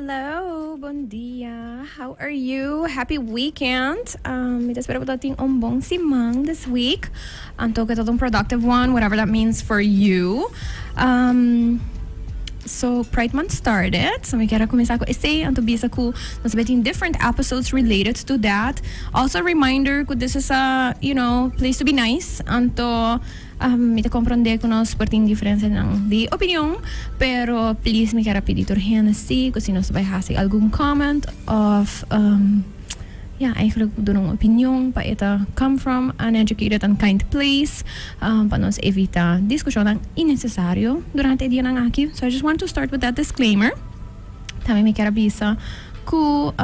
Hello, bon dia. How are you? Happy weekend. Mi ta spera bo ta tin un bon siman this week. Anto cu ta un productive one, whatever that means for you. So Pride Month started. So mi kier a cuminsa cu esey. Anto bisa cu nos ta tin different episodes related to that. Also a reminder cu this is a place to be nice. Anto mi ta comprende cu nos por tin diferencianan di opinion, pero please mi kier a pidi tur hende si cu si nos ta bay haci algun comment of ja, eigenlijk duna un opinion pa e ta come from an educated and kind place pa nos evita discusionnan innecesario durante e dianan aki. So I just want to start with that disclaimer. Tambe mi kier a bisa cu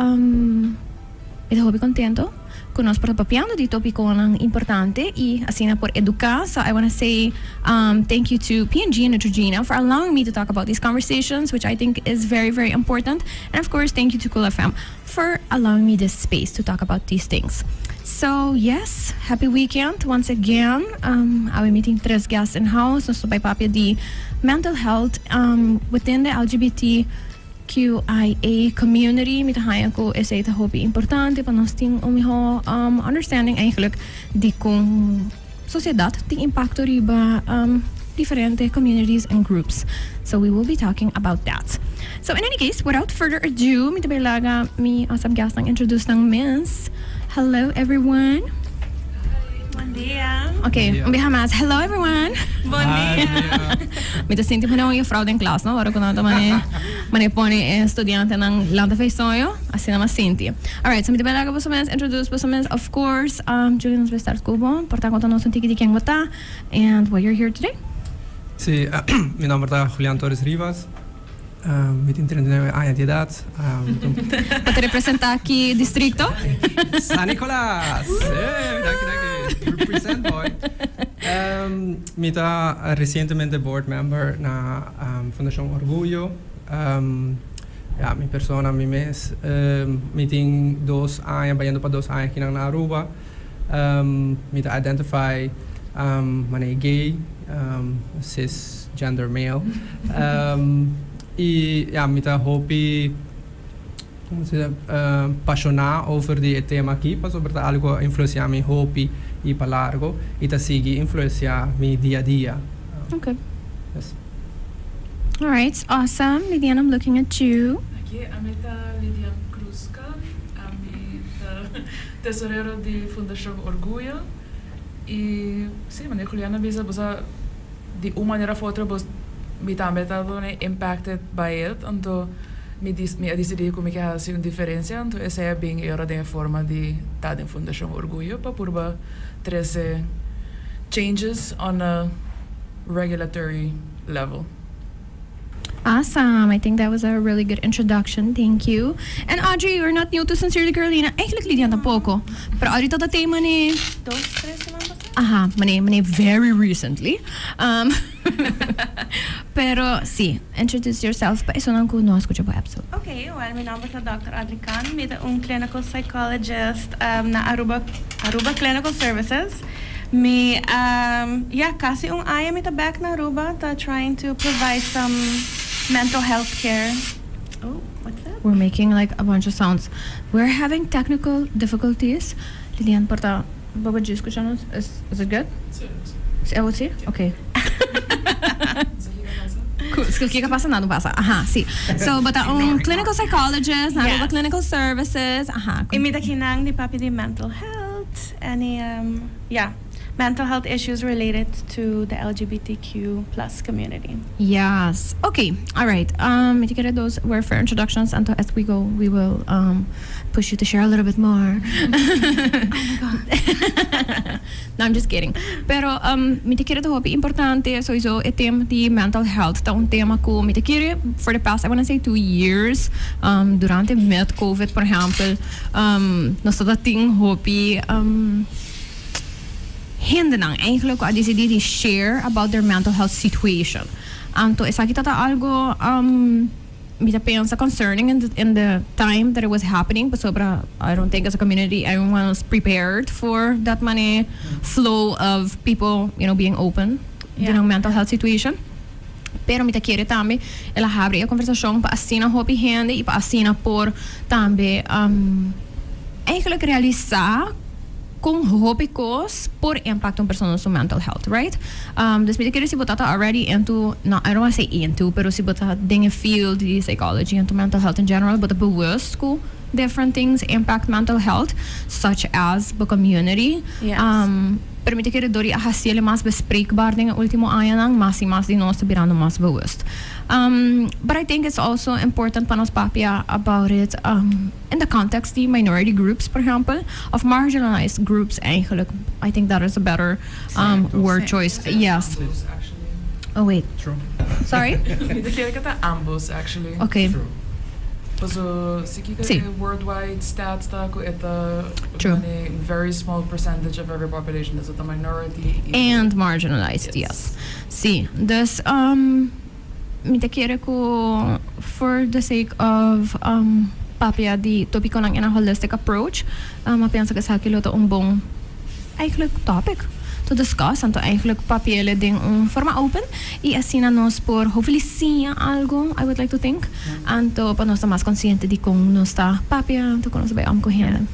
mi ta hopi contento cu nos por ta papiando di topiconan importante y asina por educa. So I wanna say thank you to P&G and Neutrogena for allowing me to talk about these conversations, which I think is very, very important. And of course, thank you to Cool FM for allowing me this space to talk about these things. So yes, happy weekend once again. Awe mi tin tres guests in house. Nos ta bay papia di mental health within the LGBTQIA community. Mi ta haya cu esey ta hopi importante pa nos tin un miho understanding eigenlijk di con sociedad tin impacto riba diferente communities and groups. So we will be talking about that. So in any case, without further ado, mi ta bay laga mi awesome guest nan introduce nan mes. Hello, everyone. Bon dia. Okay, un biaha mas. Hello, everyone. Bon dia. Mi ta sinti manera un juffrouw den klas, no? Ora cu nan ta mane pone e studiantenan lanta fei soño, asina mi a sinti. Alright, so mi ta bay laga boso mes introduce boso mes. Of course, Julie, nos bay start cu bo. Por ta conta nos un tiki di ken bo ta and why you're here today. Si, mi nomber ta Julian Torres Rivas. Mi tin 39 aña di edad. Bo ta representa ki districto? San Nicolas! Hey, danki, danki. Represent, boy. Mi ta recientemente board member na Fundacion Orguyo. Ja, mi persona, mi mes, mi tin 2 aña, bayendo pa 2 aña aki na Aruba. Mi ta identify manera gay, cisgender male. Y ja, mi ta hopi, con se pasiona over di e tema aki, pasobra ta algo influencia mi hopi y pa largo y ta sigui influencia mi dia a dia. Yes. All right, awesome. Lidiane, I'm looking at you. Aki, ami ta Lidiane Cruzca, ami ta tesorero di Fundacion Orguyo. Y si, manera Juliana bisa, bo di un manera of otro, bo mi tambe ta impacted by it, anto mi a dicidi cu mi kier haci un diferencia, anto esey a bin era den forma di ta den Fundacion Orguyo pa purba trece changes on a regulatory level. Awesome. I think that was a really good introduction. Thank you. And Audrey, you're not new to Sincerely Carolina. Eigenlijk Lidian tampoco. Pero Audrey tabata tin mane. 2, 3 siman pasa. Aha, mane very recently. Pero si, introduce yourself pa esnan cu no a scucha bo episode. Okay, well, mi nomber ta Dr. Audrey Khan. Mi ta un clinical psychologist na Aruba Clinical Services. Mi, yeah, casi un aña mi ta back na Aruba, ta trying to provide some mental health care. Oh, what's that? We're making like a bunch of sounds. We're having technical difficulties. Lilian, por ta, bo ta scucha nos? Is it good? Si. Si, si? Okay. Cool. Kico a pasa? No, no pasa. Aha, si. So, but un clinical psychologist, na Aruba Clinical Services. Aha. Y mi ta akinan di papia di mental health, any, yeah, mental health issues related to the LGBTQ+ community. Yes. Okay. All right. I think those were fair introductions. And as we go, we will push you to share a little bit more. Oh my God. No, I'm just kidding. Pero mi ta kere ta hopi importante sowieso e tema di mental health. Ta un tema cu mi ta kere for the past, I want to say, 2 years, durante met COVID, por ehempel, nos tabata tin hopi hendenan eigenlijk a dicidi di share about their mental health situation. Anto esaki tabata algo mi ta pensa concerning in the time that it was happening, pasobra I don't think as a community everyone was prepared for that many flow of people being open mental health situation. Pero mi ta kere tambe el a habri e conversacion pa asina hopi hende y pa asina por tambe eigenlijk realisa con hopi cos por impact un persona su mental health, right? Dus mi ta kere si bo ta already into, no, I don't want to say into, pero si bo ta den e field di psychology into mental health in general, bo ta bewust cu different things impact mental health, such as bo community. Pero mi ta kere dor di a haciele mas bespreekbaar den e ultimo añanan, mas y mas di nos ta birando mas bewust. But I think it's also important pa nos papia about it in the context di minority groups, por ehempel, of marginalized groups eigenlijk. I think that is a better word choice. Yes. Ambos, actually. Oh, wait. True. Sorry? Mi ta kere cu ta ambos, actually. Okay. So, si kiko worldwide stats ta cu e ta a very small percentage of every population is a minority. And marginalized, yes. Si. Dus, mi ta kere cu for the sake of papia di topiconan in a holistic approach, mi a pensa cu esaki lo ta un bon eigenlijk topic to discuss, anto eigenlijk papiele den un forma open y asina nos por hopefully siña algo, I would like to think, anto pa nos ta mas consciente di con nos ta papia, anto con nos ta bay om cu hende.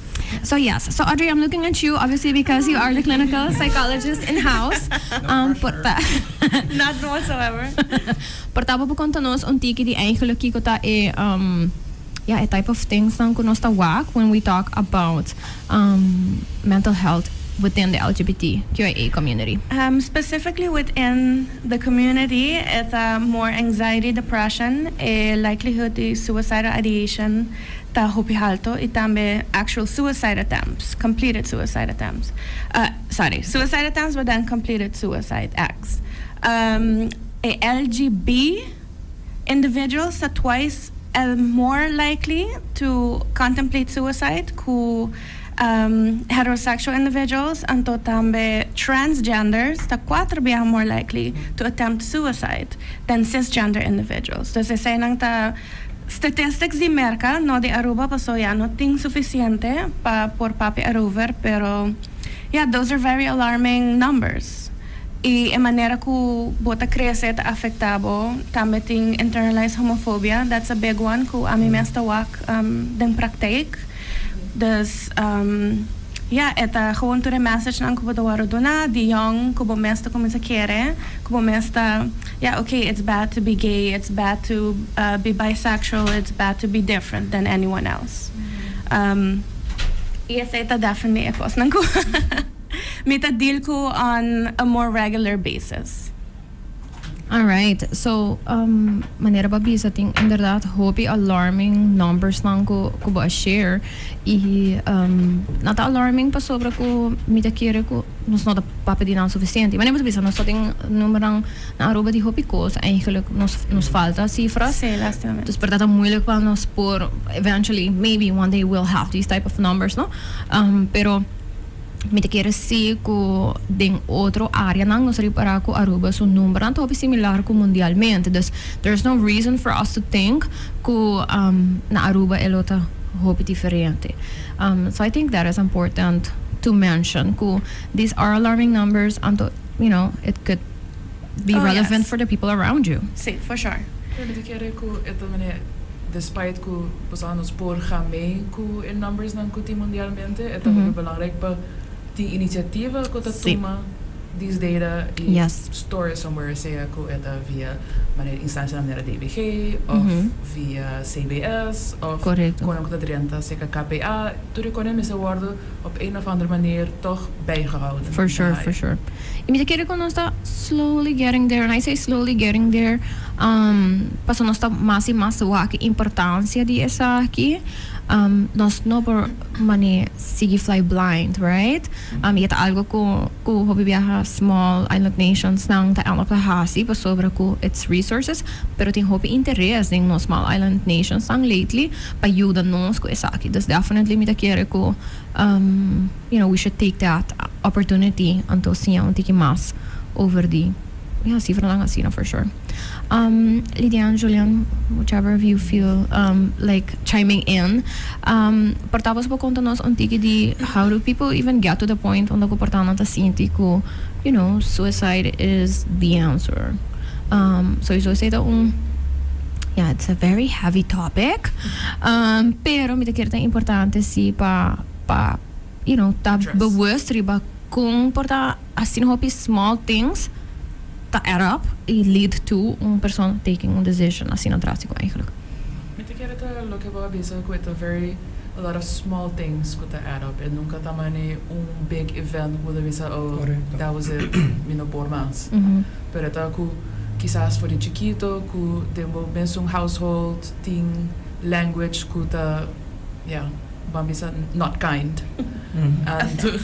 So yes, so Audrey, I'm looking at you obviously because you are the clinical psychologist in house. No pressure. Not whatsoever. Por ta bo por conta nos un tiki di eigenlijk kiko ta e ja, e type of things nan cu nos ta wak when we talk about mental health within the LGBTQIA community. Specifically within the community, it's more anxiety, depression, e likelihood di suicidal ideation ta hopi halto y tambe actual suicide attempts, completed suicide attempts. Sorry, suicide attempts but then completed suicide acts. E LGB individuals are twice more likely to contemplate suicide cu heterosexual individuals, anto tambe transgenders ta cuater biaha more likely to attempt suicide than cisgender individuals. Dus eseynan ta statistics di Merca, no di Aruba, paso ya no tin suficiente pa por papia erover, pero yeah, those are very alarming numbers. Y e manera cu bo ta crece ta afecta bo. Tambe tin internalized homophobia, that's a big one, cu ami mes ta wak den praktijk. Dus yeah, e ta gewoon tur e message nan cu bo ta wordo duna di young, cu bo mes ta cuminsa kere, cu bo mes ta, yeah, okay, it's bad to be gay, it's bad to be bisexual, it's bad to be different than anyone else. Y esey ta definitely e cosnan cu mi ta deal cu on a more regular basis. All right. So, manera bo a bisa tin inderdaad hopi alarming numbers nan cu bo a share y no ta alarming pasobra cu mi ta kere cu nos no ta papia di nan suficiente. Manera bo ta bisa nos ta tin numbernan na Aruba di hopi cos, eigenlijk nos falta cifras. Si, lastimamente. Dus por ta moeilijk pa nos por eventually maybe one day we'll have these type of numbers, no? Pero mi ta kere si cu den otro areanan nos ripara cu Aruba su numbernan ta hopi similar cu mundialmente. Dus there's no reason for us to think cu na Aruba e lo ta hopi diferente. So I think that is important to mention cu these are alarming numbers, anto it could be relevant for the people around you. Si, for sure. Mi ta kere cu e tambe, despite cu nos por gaan mee cu e numbers nan cu tin mundialmente, e ta belangrijk pa tin iniciativa cu ta tuma these data y store it somewhere, sea cu e ta via manera instancia manera DBG of via CBS of con cu ta drenta cerca KPA, tur e cosnan mester worden op een of andere manier toch bijgehouden. For sure, for sure. Y mi ta kere cu nos ta slowly getting there, and I say slowly getting there, paso nos ta mas y mas wak importancia di esaki. Nos no por mane sigui fly blind, right? Y ta algo cu hopi biaha small island nations nan ta end up ta hasi pasobra cu its resources, pero tin hopi interes den nos small island nations nan lately pa yuda nos cu esaki. Dus definitely mi ta kere cu we should take that opportunity anto siña un tiki mas over di, ja, cifranan asina for sure. Lidian, Julian, whichever of you feel like chiming in. Por ta bo conta nos un tiki di how do people even get to the point unda cu por ta nan ta sinti cu suicide is the answer? Sowieso esey ta un, yeah, it's a very heavy topic. Pero mi ta kere ta importante si pa ta Address. Bewust riba con por ta asina hopi small things ta add up y lead to un persona taking un decision asina drástico eigenlijk. Mi ta kere ta loke bo a bisa cu e ta very a lot of small things cu ta add up. E nunca ta mane un big event cu bo ta bisa, "Oh, that was it, mi no por mas." Pero e ta cu kisas for di chikito cu den bo mesun household tin language cu ta, yeah, ban bisa not kind and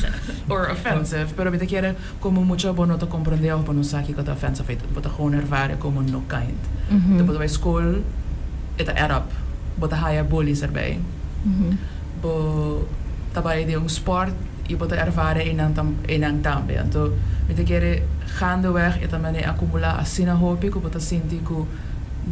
or offensive, pero mi ta kere como mucha bo no ta comprende of bo no sa kico ta offensive, bo ta gewoon ervare como no kind. Bo ta bay school, e ta add up, bo ta haya bullies erbij, bo ta bay den un sport y bo ta ervare einan tambe. Anto mi ta kere gaandeweg e ta mane acumula asina hopi cu bo ta sinti cu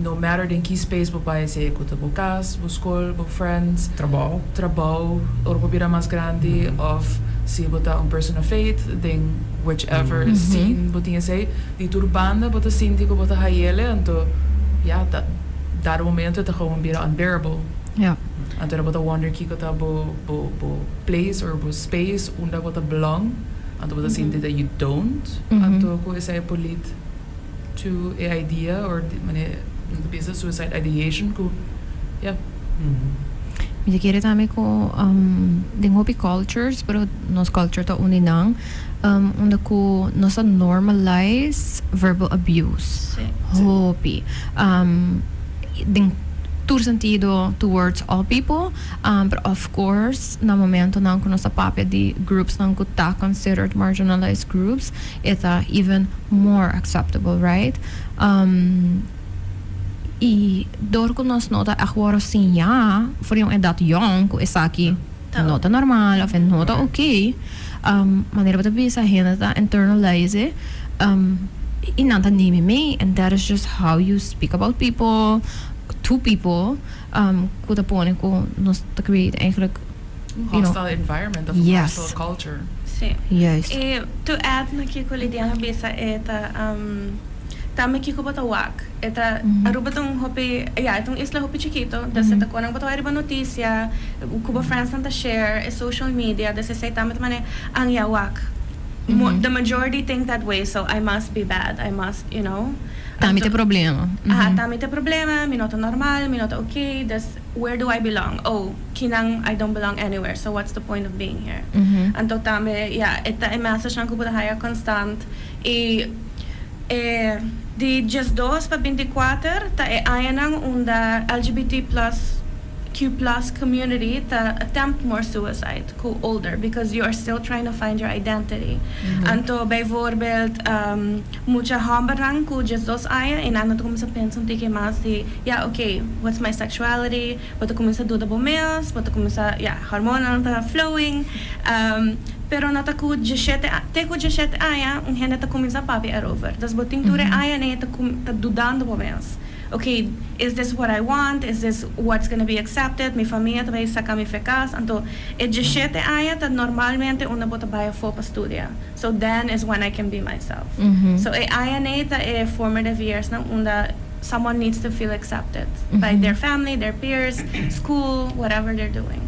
no matter den ki space bo bay, sea cu ta bo cas, bo school, bo friends, Trabou. Trabou, ora bo bira mas grandi, of si bo ta un person of faith, den whichever scene bo tin esey, di tur banda bo ta sinti cu bo ta hayele, anto ja, ta dado momento e ta gewoon bira unbearable. Anto bo ta wonder kico ta bo place or bo space unda bo ta belong, anto bo ta sinti that you don't, anto cu esey por lead to e idea or di mane no ta bisa suicide ideation cu, yeah. Mi ta kere tambe cu den hopi cultures, pero nos culture ta un di nan, unda cu nos ta normalize verbal abuse. Hopi. Den tur sentido towards all people, pero of course na momentonan cu nos ta papia di groupsnan cu ta considered marginalized groups, e ta even more acceptable, right? Y door cu nos no ta echt worde siña for di un edad jong cu esaki no ta normal of e no ta ok, manera bo ta bisa hende ta internalize y nan ta nimi mee, and that is just how you speak about people to people, cu ta pone cu nos ta create eigenlijk un hostile environment of un hostile culture. Si. Juist. Y to add na kico Lidiana a bisa, e ta tambe kico bo ta wak. E ta Aruba ta un hopi, ya, e ta un isla hopi chikito, dus e ta con nan bo ta wak riba noticia, cu bo friends nan ta share, e social media, dus esey tambe ta manera an ya wak. The majority think that way, so I must be bad, I must. Tambe ta problema. Aha, tambe ta problema, mi no ta normal, mi no ta okay, dus where do I belong? Oh, kinan I don't belong anywhere, so what's the point of being here? Anto tambe, ja, e ta e message nan cu bo ta haya constant y e di 12 pa 24 ta e añanan unda LGBTPlus Q+ community ta attempt more suicide cu older because you are still trying to find your identity. Anto bijvoorbeeld mucha hombernan cu 12 aña y nan ta cuminsa pensa un tiki mas di, ja, okay, what's my sexuality? Bo ta cuminsa duda bo mes, bo ta cuminsa, ja, hormonan ta flowing, pero no ta cu 17, te cu 17 aña un hende ta cuminsa papia erover. Dus bo tin tur e añanan ta dudando bo mes. Okay, is this what I want? Is this what's gonna be accepted? Mi famia ta bay saca mi for cas? Anto, e 17 aña ta normalmente unda bo ta bay afo pa studia. So then is when I can be myself. So e aña ta e formative years nan unda someone needs to feel accepted by their family, their peers, school, whatever they're doing.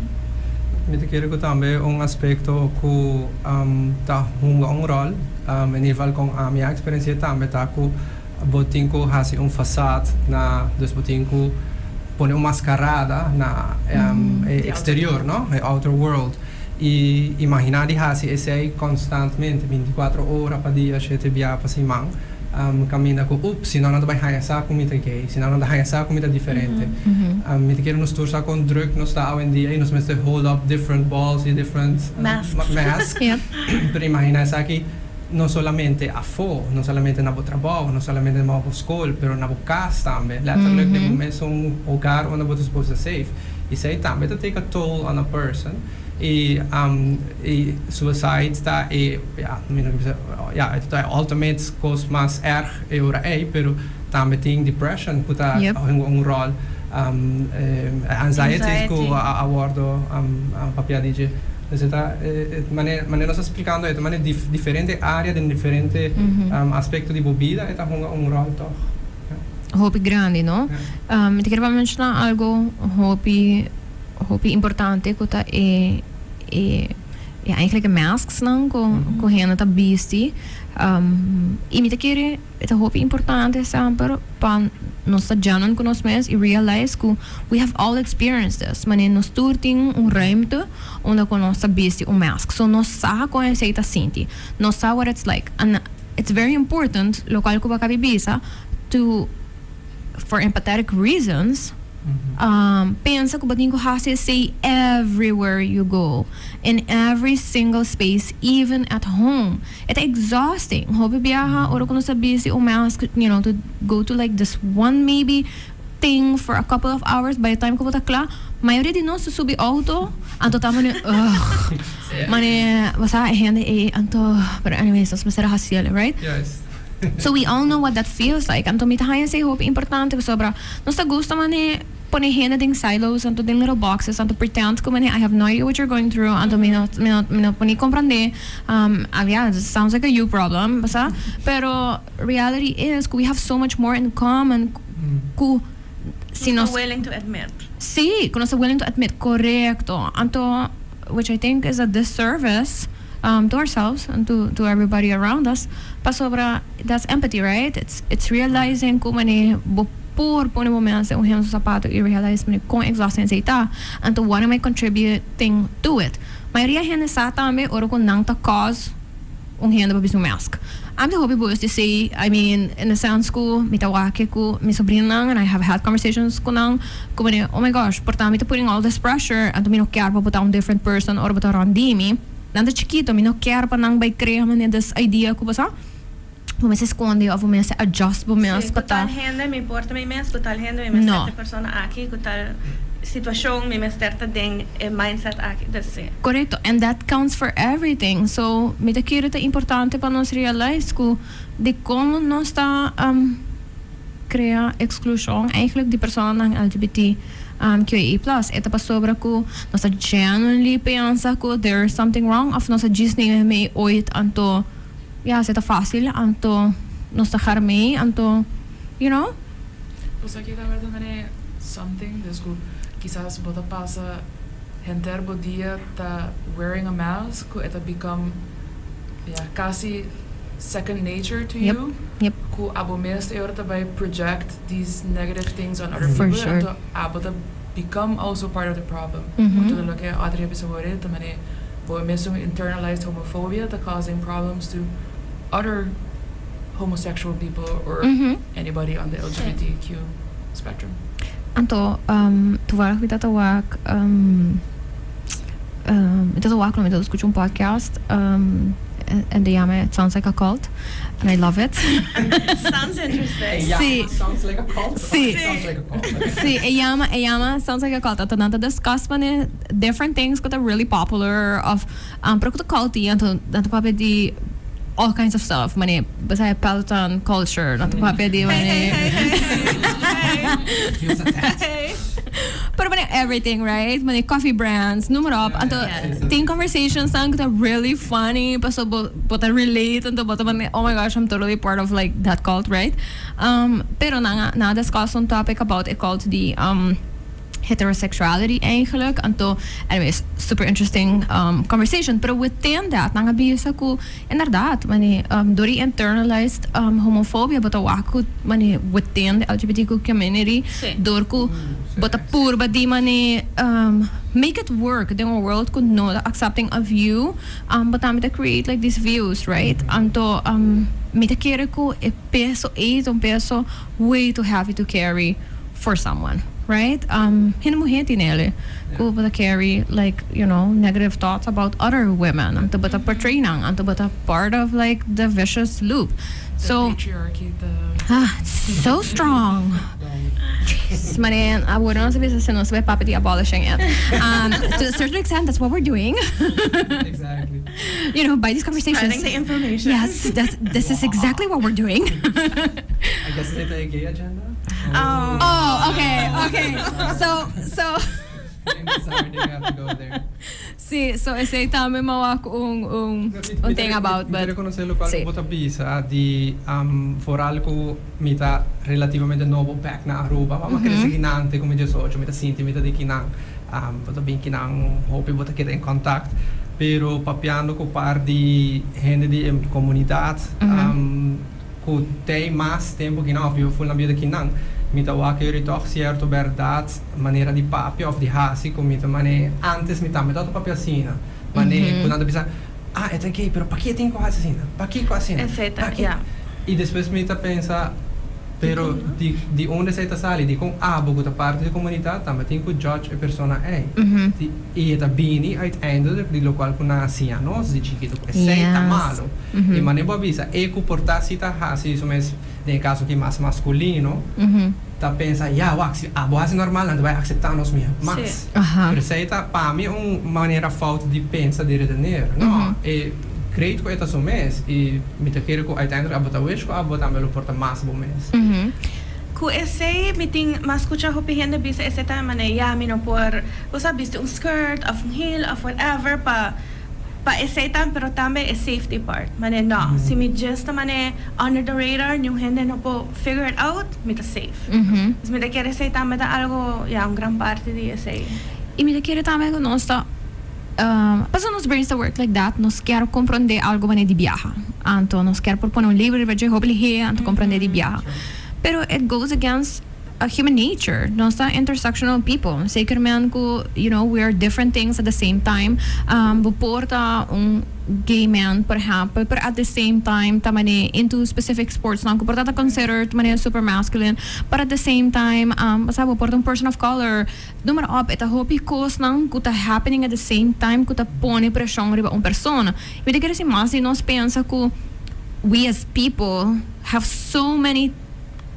Mi ta kere cu tambe un aspecto cu ta hunga un rol, in ieder geval con ami a experiencia tambe, ta cu bo tin cu haci un facade na, dus bo tin cu pone un mascarada na e exterior, no? E outer world. Y imagina di haci esey constantemente, 24 ora pa dia, 7 dia pa siman, caminda cu, ups, si no nan ta bay haya sa cu mi ta gay, si no nan ta haya sa cu mi ta diferente. Mi ta kere nos tur sa con druk nos ta awendia y nos mester hold up different balls y different masks. Masks. Pero imagina esaki no solamente afo, no solamente na bo trabou, no solamente na bo school, pero na bo cas tambe. Letterlijk den bo mesun hogar unda bo ta supposed to safe. Y esey tambe ta take a toll on a person. Y suicide ta e, ja, mi no bisa, ja, e ta ultimate cos mas erg e ora ey, pero tambe tin depression cu ta un rol. Anxiety cu Anxiety. A wordo papia di dje. Dus e ta, manera manera nos a splikando, e ta manera diferente area den diferente aspecto di bo bida e ta hunga un rol toch. Ja. Hopi grandi, no? Mi ta kere pa menshona algo hopi hopi importante ku ta e e e eigenlijk e masks nan ku ku hende ta bisti. I mi ta kere e ta hopi importante semper pa nos ta genuine ku nos mes i realize ku we have all experienced this. Manera nos tur tin un ruimte unda ku nos ta bisti un mask. So nos sa kon esei ta sinti. Nos sa what it's like. And it's very important, lokual ku bo a kabi bisa, to for empathetic reasons, pensa ku bo tin ku hasi esei everywhere you go, in every single space, even at home. E ta exhausting. Hopi biaha ora ku nos ta bisti un mask, to go to like this one maybe thing for a couple of hours, by the time ku bo ta kla, mayoria di nos ta subi auto, anto ta mane ugh, mane bo sa e hende ei anto, pero anyways nos mester a hasi el, right? Juist. So we all know what that feels like. Anto mi ta haña esei hopi importante pasobra nos ta gusta mane pone hende den silos anto den little boxes anto pretend ku mane I have no idea what you're going through anto mi no mi no mi no por ni comprende yeah it sounds like a you problem bo sa pero reality is ku we have so much more in common ku si Nos nos ta willing to admit. Sí, ku nos ta willing to admit, korekto. Anto which I think is a disservice to ourselves and to everybody around us pasobra that's empathy, right? It's realizing ku mane bo por pone bo mes den un hende su sapato i realize mane kon exhausting esei ta, anto what am I contributing to it? Mayoria hende sa tambe ora ku nan ta cause un hende pa bisti un mask. Ami ta hopi bewust di esei, I mean in the sense ku mi ta wak ku mi sobrinonan and I have had conversations ku nan ku mane oh my gosh por ta mi ta putting all this pressure anto mi no kier pa bo ta un different person ora bo ta rond di mi. Nan ta chikito, mi no kier pa nan bai krea mane this idea ku bo sa bo mester skonde of bo mester adjust bo mes Sí, pa ku tal ta. hende mi por ta mi mes, ku tal hende mi mester No. ta e persona aki, ku tal situashon mi mester ta den e mindset aki, dus sí. Korekto, and that counts for everything. So mi ta kere ta importante pa nos realize ku dikon nos ta krea eksklushon eigenlijk di personanan LGBT. QAA plus. E ta pasobra ku nos ta genuinely pensa ku there is something wrong of nos a djis neem mee ooit anto ya si ta fácil anto nos ta gar mee anto you know. Bo sa ke ta wèrda manera something des ku kisas bo ta pasa henter bo dia ta wearing a mask ku e ta become ya kasi second nature to you ku abo mes e ora ta bai project these negative things on other For people sure. anto abo ta become also part of the problem. Ku tur loke Audrey a bisa worde ta manera bo mesun internalized homophobia ta causing problems to other homosexual people or anybody on the LGBTQ spectrum. Anto toevallig mi tata wak mi tata wak no mi tata skucha un podcast en de yama It Sounds Like a Cult and I love it. Sounds interesting. E yama Sí. Sounds Like a Cult? Sí. Of Sounds Like a Cult? Okay. Sí, e yama e yama Sounds Like a Cult. Anto nan ta discuss mane different things ku ta really popular of pero ku ta culty anto nan ta papia di all kinds of stuff mane bo sa Peloton culture nan ta papia di Hey, mane hey, hey, hey, hey. Feels attacked. Hey. Pero mane everything, right? Mane coffee brands, noem maar op. Anto tin conversations nan ku ta really funny paso bo bo ta relate anto bo ta mane oh my gosh I'm totally part of like that cult, right? Pero nan a nan a discuss un topic about e cult di heterosexuality eigenlijk. Anto anyways super interesting conversation. Pero within that nan a bisa ku inderdaad mane door di internalized homofobia bo ta wak ku mane within the LGBTQ community door ku bo ta purba di mane make it work den un world ku no ta accepting of you bo tambe ta create like these views, right? Anto mi ta kere ku e peso ei ta un peso way too heavy to carry for someone, right? Hende muhé tin ele ku bo ta carry like negative thoughts about other women anto bo ta portray nan anto bo ta part of like the vicious loop. The So patriarchy ta. Ah, it's so strong. Jeez, mane awor nos a bisa si nos bai papia di abolishing it. To a certain extent that's what we're doing. Exactly. By these conversations. Spreading the information. Yes, this is exactly what we're doing. I guess it's a gay agenda. Oh. Oh, okay. So Sorry, didn't have to go there. Si, so esey tambe m'a wak un thing about, Mi but ta reconoce locual si. cu bo ta bisa di vooral cu mi ta relativamente nobo back na Aruba. Ma mi a crece kinan te cu mi 18, mi ta sinti mi ta di kinan. Bo ta bin kinan hopi bo ta keda in contact. Pero papiando cu par di hende di e comunidad cu tey mas tempo kinan of biba full nan bida kinan, mi ta wak yori toch cierto berdad manera di papia of di haci cu mi ta mane antes mi tambe tabata papia asina. Mane cu nan ta bisa, "Ah, e ta gay, pero paki e tin cu haci asina? Pakico asina? Esey ta, Paki?" ja. Y despues mi ta pensa, pero di di unda esey ta sali? Dicon abo cu ta parti di comunidad tambe tin cu judge e persona ey? Di y e ta bini uiteindelijk di locual cu nan a siña nos di chikito cu esey ta malo. Y mane bo a bisa e cu por ta si ta haci su mes den e caso aki mas masculino ta pensa, ya wak si abo haci normal nan ta bay acepta nos miho mas. Pero esey ta pa mi un manera fout di pensa di redeneer. No, e great cu e ta su mes y mi ta kere cu uiteindelijk abo ta wish cu abo tambe lo por ta mas bo mes. Cu esey mi tin mas scucha hopi hende bisa esey ta mane ya mi no por bo sa bisti un skirt of un heel of whatever pa pa esey tan pero tambe e safety part mane no si mi just ta mane under the radar niun hende no por figure it out mi ta safe. Dus mi ta kere esey tambe ta algo ya un gran parti di esey. Y mi ta kere tambe cu nos ta pasobra nos brains ta work like that nos kier comprende algo manera di biaha anto nos kier por pone un label riba dje hopi lihe anto comprende di biaha. Pero it goes against human nature. Nos ta intersectional people. Zeker men cu, you know, we are different things at the same time. Bo por ta un gay man, por ehempel, pero at the same time ta mane into specific sports nan cu por ta ta considered mane super masculine, but at the same time, bo sa, bo por ta un person of color. Noem maar op, e ta hopi cosnan cu ta happening at the same time cu ta pone presion riba un persona. Mi ta kere si mas di nos pensa cu we as people have so many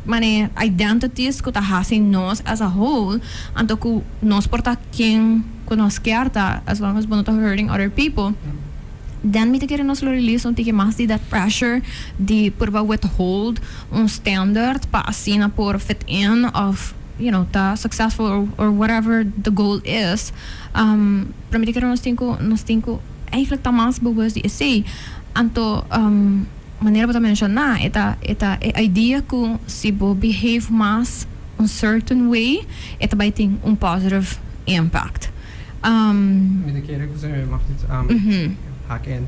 mane identities cu ta haci nos as a whole, anto cu nos por ta ken cu nos kier ta as long as bo no ta hurting other people, then mi ta kere nos lo release un tiki mas di that pressure di purba withhold un standard pa asina por fit in of you know ta successful or whatever the goal is. Pero mi ta kere nos tin cu nos tin cu eigenlijk ta mas bewust di esey. Anto manera bo ta menshoná e ta e ta e idea ku si bo behave mas un certain way e ta bai tin un positive impact. Mi ta kere ku si mi mag dit hak in.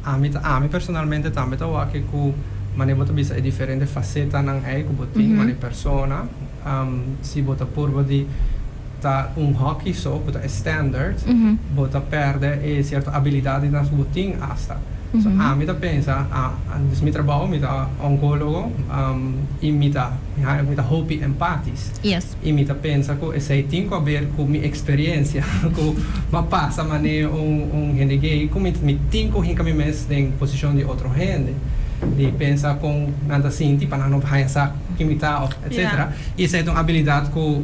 Ami ta ami personalmente tambe ta wak ku manera bo ta bisa e diferente facetanan ei ku bo tin manera persona si bo ta purba di ta un hockey so ku ta e standard bo ta perde e cierto abilidadnan ku bo tin asta. So ami ta pensa, dus mi trabou mi ta oncologo y mi ta mi ta hopi empatisch. Y mi ta pensa cu esey tin cu haber cu mi experiencia cu m'a pasa mane un hende gay cu mi mi tin cu hinca mi mes den posicion di otro hende. Di pensa con nan ta sinti pa nan no haya sa kin mi ta of etcetera. Y esey ta un abilidad cu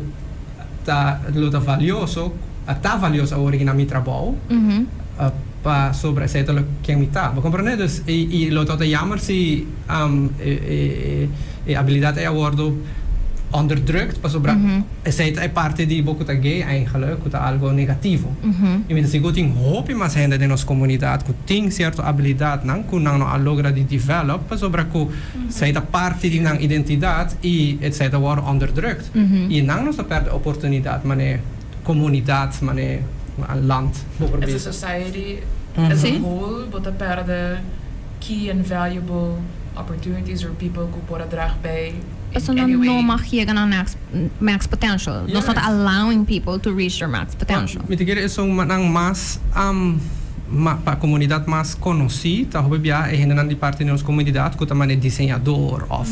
ta lo ta valioso, a ta valioso awor aki na mi trabou, pa sobra esei ta lo ken mi ta. Bo comprende? Dus y lo ta jammer si e e abilidad ei a wordo onderdrukt pasobra esei ta e parti di bo cu ta gay eigenlijk, cu ta algo negativo. Y mi ta sigur tin hopi mas hende den nos comunidad cu tin cierto abilidadnan cu nan no a logra di develop pasobra cu esei ta parti di nan identidad y esei ta wordo onderdrukt. I nan nos ta pèrdè oportunidat manera komunidat, manera land bo por As a bisa. society as a whole bo ta pèrdè key and valuable opportunities or people ku por a drag bij in Pasobra any nan no way. mag yega na max max potential. Nos no ta allowing people to reach their max potential. Mi ta kere esun nan mas Ma pa comunidad mas conoci ta hopi bia e hendenan di parti di nos comunidad cu ta mane diseñador of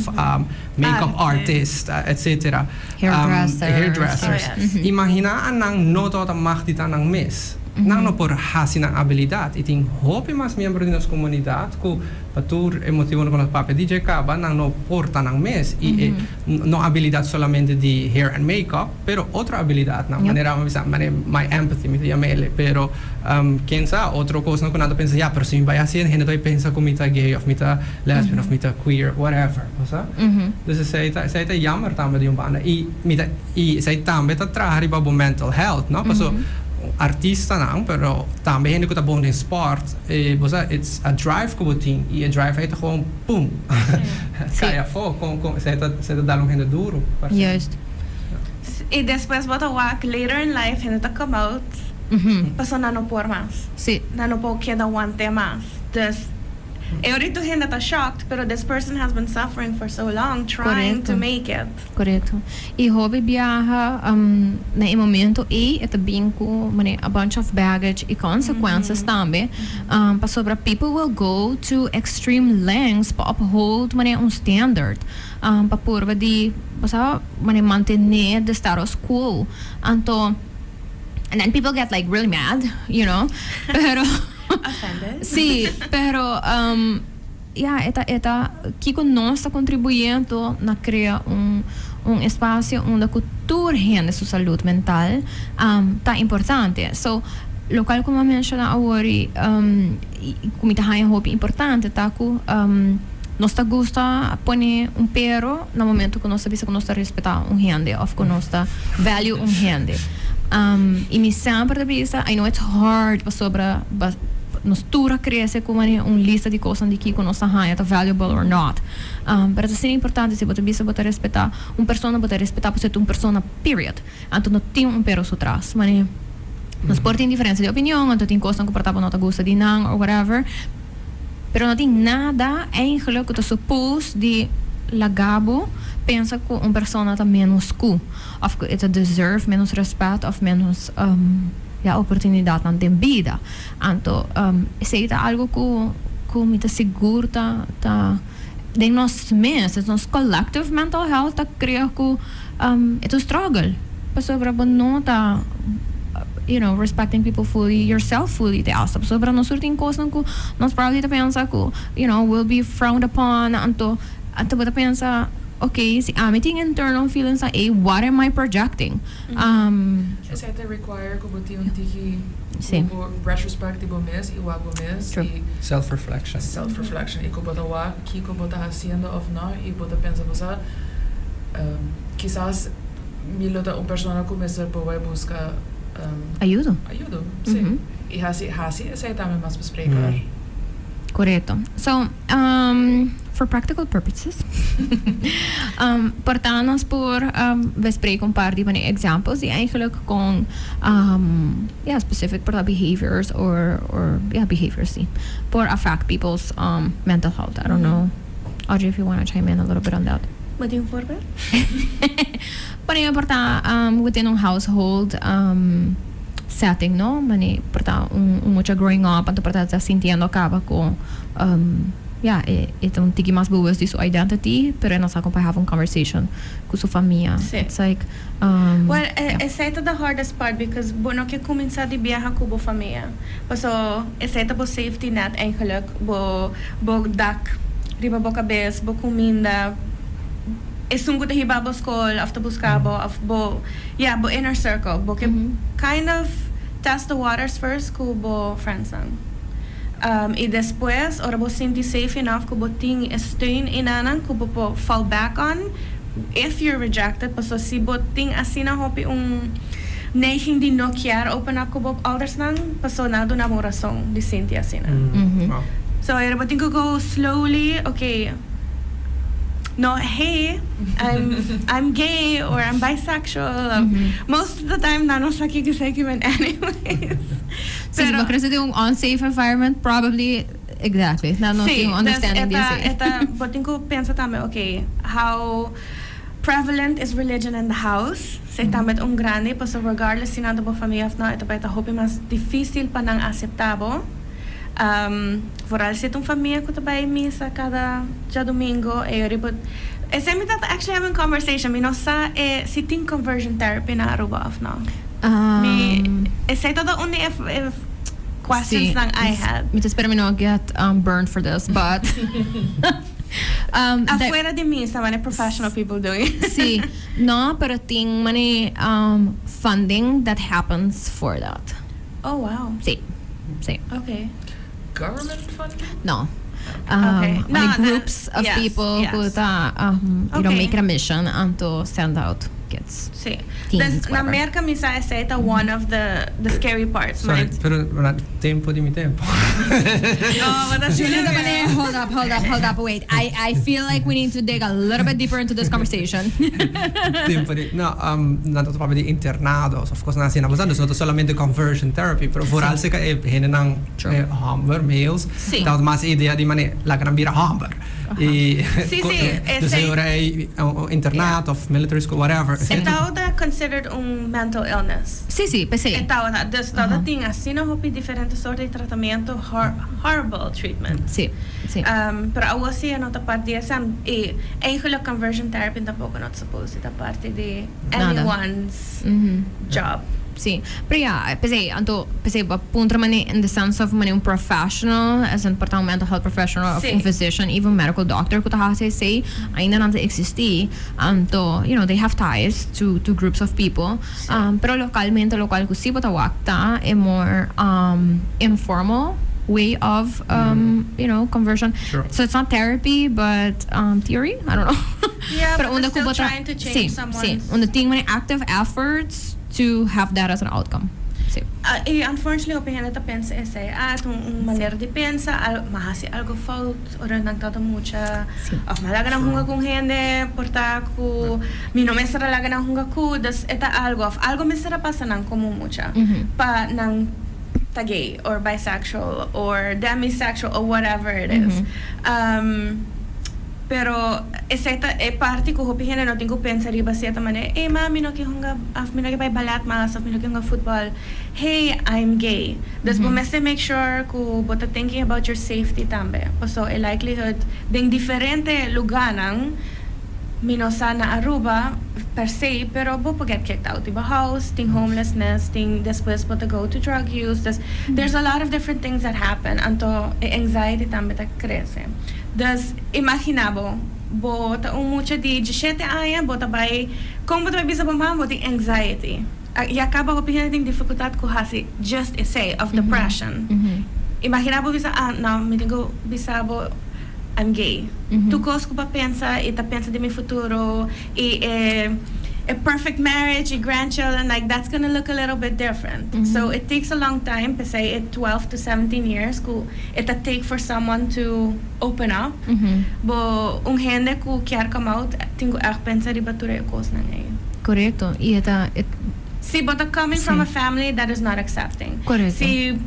make-up artist etcetera. Hairdressers. Hairdressers. Imagina a nan no tabata mag di ta nan mes. Nan no por haci nan abilidad y tin hopi mas miembro di nos comunidad cu pa tur e motibonan cu nos papia di dje caba nan no por ta nan mes y e no abilidad solamente di hair and make-up. Pero otro abilidadnan, manera mi bisa, manera my empathy mi ta yama el, pero ken sa otro cosnan cu nan ta pensa, ya, pero si mi bay haci hende ta bay pensa cu mi ta gay of mi ta lesbian of mi ta queer, whatever, bo sa? Dus esey ta, esey ta jammer tambe di un banda y mi ta, y esey tambe ta traha riba bo mental health, no? Paso. Artistanan, pero tambe hende ku ta bon den sport, e bo sa, it's a drive ku bo tin i e drive ei ta gewoon pum kai afó kon kon esei ta esei ta dal un hende duru parse. Juist. I despues bo ta wak later in life hende ta come out pasobra nan no por mas. Nan no por keda want'é mas. Dus e ora tur hende ta shocked pero this person has been suffering for so long trying to make it. Korekto. I hopi biaha na e momento ei e ta bin ku manera a bunch of baggage i consequences tambe pasobra people will go to extreme lengths pa uphold manera un standard pa purba di bo sa manera mantene the status quo anto and then people get like really mad you know pero Offended. Si pero Ya, e ta e ta kiko nos ta kontribuyendo na krea un un espasio unda ku tur hende su salud mental ta importante. So, lokual ku mi a menshoná awor i ku mi ta haña hopi importante ta ku nos ta gusta pone un pero na momento ku nos ta bisa ku nos ta respetá un hende òf ku nos ta value un hende. I mi semper ta bisa, I know it's hard pasobra Nos tur a crece cu manera un lista di cosnan di kico nos ta haña ta valuable or not. Pero ta asina importante si bo ta bisa bo ta respeta un persona, bo ta respeta pasobra ta un persona period. Anto no tin un pero su tras. Manera nos por tin diferencia di opinion, anto tin cosnan cu por ta bo no ta gusta di nan or whatever, pero no tin nada eigenlijk cu ta suppose di laga bo pensa cu un persona ta menos cu of cu e ta deserve menos respet of menos ya oportunidadnan den bida. Anto esei ta algo ku ku mi ta sigur ta ta den nos mes, nos collective mental health ta krea ku e ta un struggle pasobra bo no ta you know respecting people fully, yourself fully te asta pasobra nos tur tin kosnan ku nos probably ta pensa ku you know will be frowned upon anto anto bo ta pensa ok si ami tin internal feelings nan ei what am I projecting? Esei ta require ku bo tin un tiki ku bo retrospect di bo mes i wak bo mes i Self reflection. Self reflection i ku bo ta wak kiko bo ta hasiendo of no i bo ta pensa bo sa kisas mi lo ta un persona ku mester por bai buska Ayudo. Ayudo si i hasi hasi esei tambe mas bespreekbaar. Korekto. So, for practical purposes, por ta nos por bespreken un par di van e examples di eigenlijk con, ja, specific por ta behaviors or, or, ja, behaviors si, por affect people's mental health. I don't know, Audrey, if you wanna chime in a little bit on that. Bo tin un voorbeeld? Por ehempel, por ta within un household setting, no? Mane por ta un mucha growing up anto por ta ta sintiendo caba cu ya e e ta un tiki mas bewust di su identity pero e no sa con pa have un conversation cu su famia. Sí. It's like Well, ya. Esey ta the hardest part because bo no ke cuminsa di biaha cu bo famia. Paso esey ta bo safety net eigenlijk, bo bo dak riba bo cabes, bo cuminda, esun cu ta hiba bo scol of ta busca bo of bo ya bo inner circle. Bo ke kind of test the waters first cu bo friendsnan. Y despues ora bo sinti safe enough cu bo tin e steun enanan cu bo por fall back on if you're rejected, pasobra si bo tin asina hopi un neiging di no kier open up cu bo oudersnan, pasobra nan a duna bo un rason di sinti asina. So ora bo tin cu go slowly, okay, no hey, I'm I'm gay or I'm bisexual, most of the time nan no sa kico esey kimen anyways. Si bo crece den un unsafe environment, probably, exactly, nan no tin un understanding di esey. Sí, dus e ta, e ta, bo tin cu pensa tambe, okay, how prevalent is religion in the house? Esey tambe ta un grandi, pasobra regardless si nan ta bo famia of no, e ta bay ta hopi mas dificil pa nan acepta bo. Vooral si ta un famia cu ta bay misa cada djadomingo, e ora bo, esey mi ta actually have un conversation, mi no sa e si tin conversion therapy na Aruba of no. Mi, esey ta un di e questions nan I had. Mi ta spera mi no get burned for this, but Afuera di misa, mane professional people doing. Si, no, pero tin mane funding that happens for that. Oh wow. Si, si. Okay. Government funding? No. Okay. Mane No, groups of yes, people yes. cu ta, you know, Okay. make it a mission anto send out. kids. Teens, Dus na whatever. Merca mi sa esey ta one of the scary parts. Sorry, Maar pero na tempo di mi tempo. Oh, but that's Julia really Dabane, hold up, hold up, hold up, wait. I feel like we need to dig a little bit deeper into this conversation. Tempo di, no, nan ta papia di internado, of course asina, no ta solamente conversion therapy, pero vooral si e hendenan homber, males, dat mas idea di mane laga nan bira homber. E dus ora ei un internato of military school, whatever. E ta considered un mental illness. Si, pesey. E ta, dus ta tin asina hopi diferente soort di tratamento, horrible treatment. Si, si. Pero awor si no ta parte di esey y eigenlijk conversion therapy tampoco not supposed to ta parte di Nada. anyone's job. Si. Pero ja, pesey, anto, pesey, bo puntra mane in the sense of mane un professional, as in por ta un mental health professional of un physician, even medical doctor cu ta haci esey, ainda nan ta existi, anto, they have ties to groups of people. Pero localmente, locual cu si bo ta wak ta e more informal way of conversion. So it's not therapy, but theory, I don't know. Yeah, Pero but unda they're cu still bo ta trying to change someone's unda tin mane active efforts to have that as an outcome. Si. Y unfortunately, hopi hende ta pensa esey. Ah, un manera di pensa, m'a haci algo fout, ora nan ta mucha, of m'a laga nan hunga cu hende, por ta cu mi no mester a laga nan hunga cu, dus e ta algo, of algo mester a pasa nan como mucha, pa nan ta gay, or bisexual, or demisexual, or whatever it is. Pero esey ta e parti cu hopi hende no tin cu pensa riba cierto manera. "Hey, ma, mi no kier hunga, of mi no kier bay ballet mas, of mi no kier hunga football. Hey, I'm gay." Dus bo mester make sure cu bo ta thinking about your safety tambe. So e likelihood den diferente lugarnan, mi no sa na Aruba per se, pero bo por get kicked out di bo house, tin homelessness, tin despues bo ta go to drug use. There's a lot of different things that happen. Anto e anxiety tambe ta crece. Dus imagina bo, bo ta un mucha di 17 aña, bo ta bay, con bo ta bay bisa bo mama bo tin anxiety? Y caba hopi hende tin dificultad cu haci just esey of depression. Imagina bo bisa, "Ah, no, mi tin cu bisa bo I'm gay." Tur cos cu bo a pensa y ta pensa di mi futuro y a perfect marriage y grandchildren, like, that's gonna look a little bit different. So it takes a long time, say it 12 to 17 years cu it take for someone to open up. Bo un hende cu kier come out, tin cu echt pensa riba tur e cosnan ey. Corecto. Y ta it, Si bo ta coming from a family that is not accepting. Si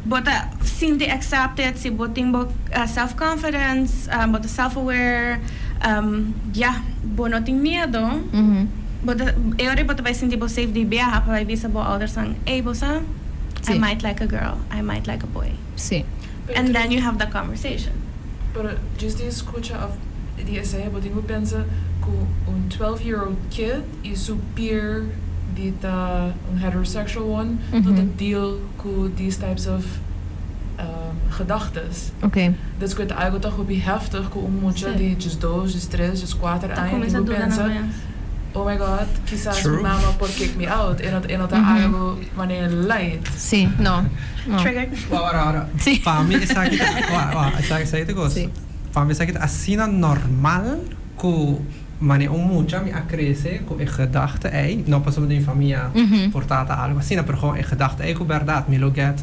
bo ta sinti accepted, si bo tin bo self-confidence, bo ta self-aware, yeah, bo no tin miedo, bo ta, e ora bo ta bay sinti bo safe di biaha pa bay bisa bo ouders nan, "Hey, bo sa, I might like a girl, I might like a boy." And then you have the conversation. Pero just di scucha of di esey, bo tin cu pensa cu un 12-year-old kid y su peer di ta un heterosexual one, no ta deal cu these types of gedachtes. Dus cu algo toch hopi heftig cu un mucha di 12, 13, 14 Ta aña cuminsa tin cu duda pensa, na mes. "Oh my God, kisas True. mama por kick me out." E no ta algo manera light. Si, no. Triggered. Wow, ora, ora. Pa mi, esaki, wow, esaki ta cos. Pa mi, esaki ta asina normal cu mane un mucha mi a crece cu e gedachte ey, no pasobra den famia por ta algo asina, pero gewoon e gedachte ey cu berdad mi lo get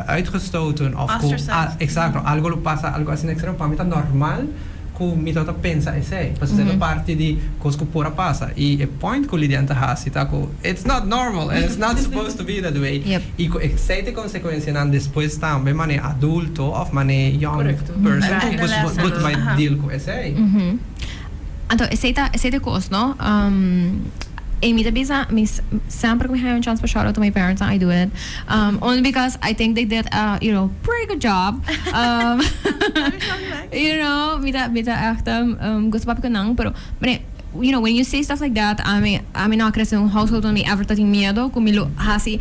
uitgestoten of cu Ostracized. Ah, exacto, algo lo pasa, algo asina extremo. Pa mi ta normal cu mi ta pensa esey. Pasobra mm parte di cos cu por a pasa. Y e point cu Lidian ta hasi ta cu it's not normal and it's not supposed to be that way. Y cu esey tin consecuencianan despues tambe mane adulto of mane young person cu Adolescent. bo bay deal cu esey. Anto, esey ta cos, no? E mi ta bisa, mi semper cu mi have a chance for shout out to my parents, I do it. Only because I think they did a pretty good job. Mi ta echt gusto papia cu nan, pero, mane, when you say stuff like that, ami no a crece un household unda mi ever tin miedo, cu mi lo hasi,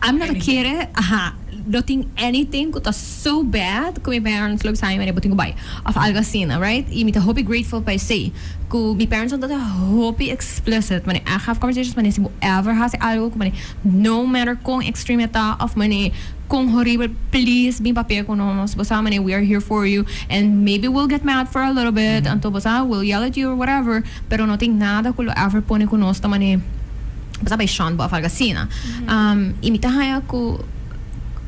ami no Anything. Kier, aha. No tin anything ku ta so bad ku mi parents lo bisa mi manera bo tin ku bai of algo asina, right? I mi ta hopi grateful pa esei ku mi parents no ta hopi explicit manera I have conversations manera si bo ever hasi algo ku manera no matter kon extreme e ta of manera kon horibel, please bin papia ku nos. Bo sa manera we are here for you and maybe we'll get mad for a little bit, anto bo sa we'll yell at you or whatever, pero no tin nada ku lo ever pone ku nos ta manera bo sa bai shun bo of algo asina. I mi ta haña ku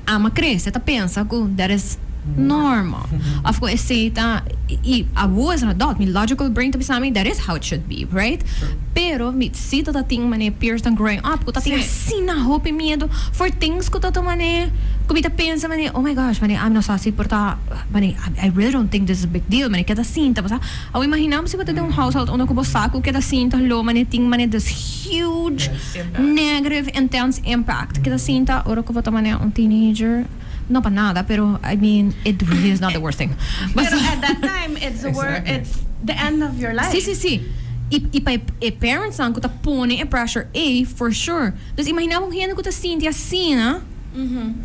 ami a krese ta pensa ku that is normal of ku esei ta i awo as an adult mi logical brain ta bisa mi that is how it should be, right? Pero mi si ta tin manera peers nan growing up ku ta tin asina hopi miedu for things ku ta ta manera ku mi ta pensa manera, "Oh my gosh, manera ami no sa si por ta manera I really don't think this is a big deal," manera keda sinta bo sa. Awo imagina bo si bo ta den un household unda ku bo sa ku keda sinta lo manera tin manera this huge negative intense impact. Keda sinta ora ku bo ta manera un teenager, no pa nada, pero I mean, it really is not the worst thing. Pero at that time it's the wor it's the end of your life. Si, si, si. I i pa e parentsnan ku ta pone e pressure ei, for sure. Dus imagina bo un hende ku ta sinti asina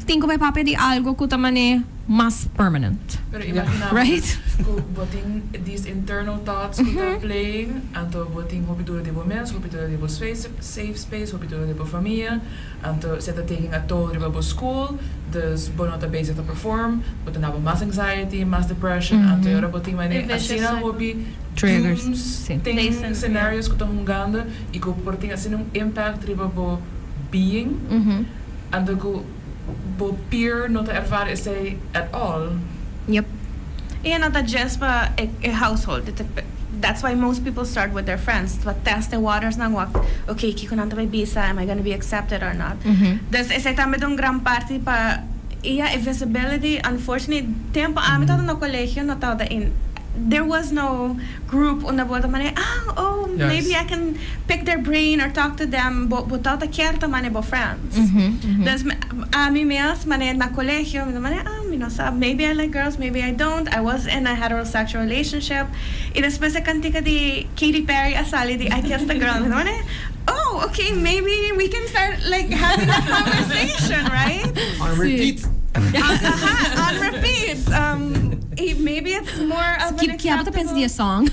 tin ku bai papia di algo ku ta mane mas permanent. Pero imagina bo Right? Ku bo tin these internal thoughts ku ta playing, anto bo tin hopi dura di bo mes, hopi dura di bo space, safe space, hopi dura di bo famia, anto esei ta taking a toll riba bo school, dus bo no ta bezig ta perform, bo ta naba mas anxiety, mas depression, anto e ora bo tin manera E vicious asina cycle. Hopi Triggers, dooms si. Tin Places, scenarios ku ta hungando i ku por tin asina un impact riba bo being, anto ku bo peer no ta ervaar esei at all. Yep. I e no ta just pa e e household. E ta that's why most people start with their friends, pa test the waters nan wak, okay, kiko nan ta bay bisa, am I gonna be accepted or not? Dus esei tambe ta un gran parti pa i ya e visibility, unfortunately tempo ami tabata na colegio no tabata in there was no group unda bo ta mane, ah, oh, maybe I can pick their brain or talk to them. Bo tabata kier ta mane bo friends. Dus ami mes mane na colegio mi ta mane, ah, mi no sa, maybe I like girls, maybe I don't. I was in a heterosexual relationship. Y despues e cantica di Katy Perry a sali di "I Kissed a Girl". Mi ta mane, oh, okay, maybe we can start like having that conversation, right? On repeat. Aha, on repeat. Y maybe it's more of an Ki abo ta pensa di e song?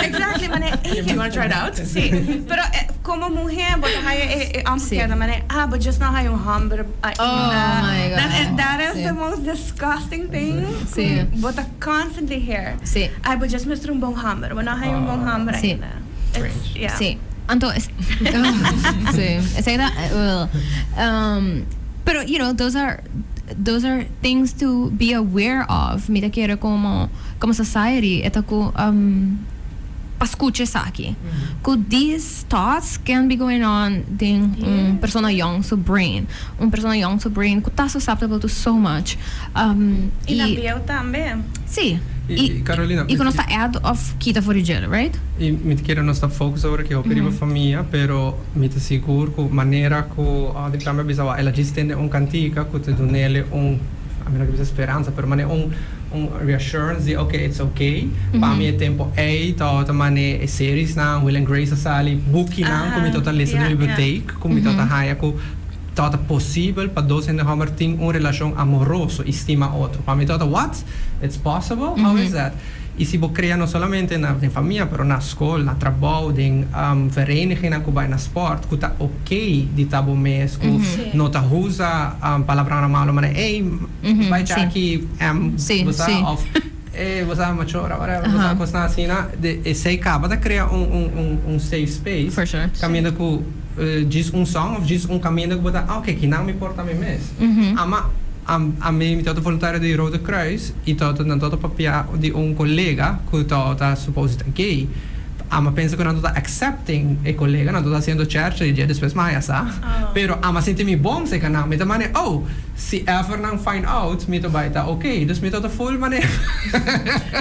Exactly, mane, Do you wanna try it out? Si, pero como muher bo ta haya e omgekeerde mane, ah, bo just no haya un homber ainda. Oh my God. That is the most disgusting thing cu bo ta constantly hear. Ay, bo just mester un bon homber, bo no haya un bon homber ainda. It's, yeah. Si. Anto, si, esei ta, pero those are things to be aware of. Mi ta kere como society e ta ku pa scucha esaki. Ku these thoughts can be going on den un persona young su brain. Un persona young su brain ku ta susceptible to so much. I na bieu tambe. Si. I Carolina, I ku nos ta add of kita for di djele, right? I mi ta kere nos ta focus awor aki hopi riba famia, pero mi ta sigur ku manera ku Audrey tambe a bisa wak, el a djis tende un kantika ku ta dunele un, ami no ke bisa speransa, pero manera un reassurance di okay, it's okay. Pa mi e tempo ei tabata mane e seriesnan, Will and Grace a sali, bukinan ku mi tabata lesa den bibliotheek, ku mi tabata haña ku tabata posibel pa dos hende hòmber tin un relashon amoroso i stima otro. Pa mi tabata, what? It's possible? How is that? I si bo krea no solamente na den famia, pero na skol, na trabou, den verenigingnan ku bai na sport, ku ta okay di ta bo mes, ku no ta usa palabranan malo manera, ey, bai djaki, bo sa, of ey, bo sa machora, whatever, bo sa kosnan asina, esei kaba ta krea un safe space. For sure. Kaminda ku djis un song of djis un kaminda ku bo ta, ah, okay, kinan mi por ta mi mes. Ama ami mi tabata voluntario di Rode Kruis i tabata nan tabata papia di un kolega ku tabata supposed ta gay. Ami a pensa ku nan tabata accepting e kolega, nan tabata hasiendo chercha i dje despues mi a haya sa. Pero ami a sinti mi bon seka nan. Mi ta mane, oh, si ever nan find out mi ta bai ta okay. Dus mi tabata full mane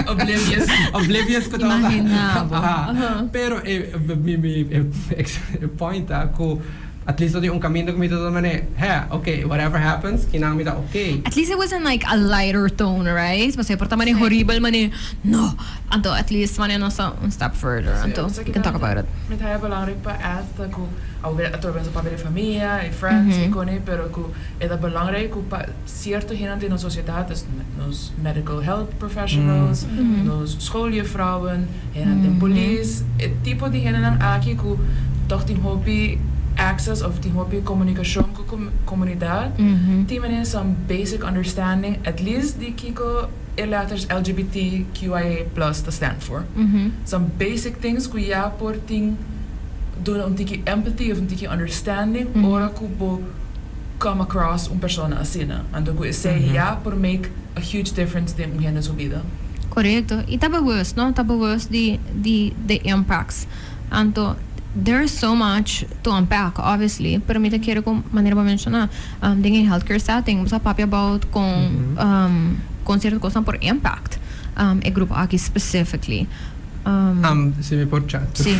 Oblivious. Oblivious ku tabata. Imagina bo. Pero e mi mi e point ta ku. At least tin un caminda cu mi ta mane, "Hey, okay, whatever happens, kinan mi ta okay." At least it was in like a lighter tone, right? Paso por ta mane horrible, mane no. Anto at least mane nos un step further. Anto we can talk about it. Mi ta belangrijk pa add cu awor atrobe nos papia di famia y friends y cone, pero cu e ta belangrijk cu pa cierto hende den nos sociedad, dus nos medical health professionals, nos schooljuffrouwen, hende den polis, e tipo di hendenan aki cu toch tin hopi access of tin hopi comunicacion cu comunidad, tin mane some basic understanding at least di kico e letters LGBTQIA+ ta stand for. Some basic things cu ya por tin duna un tiki empathy of un tiki understanding ora cu bo come across un persona asina. Anto cu esey ya por make a huge difference den un hende su bida. Correcto. Y ta bewust, no? Ta bewust di the impacts. Anto, there's so much to unpack, obviously. Pero mi ta kere cu manera bo a menciona, den e healthcare setting, bo sa papia about con cierto cosnan por impact e grupo aki specifically. Si mi por chat. Si.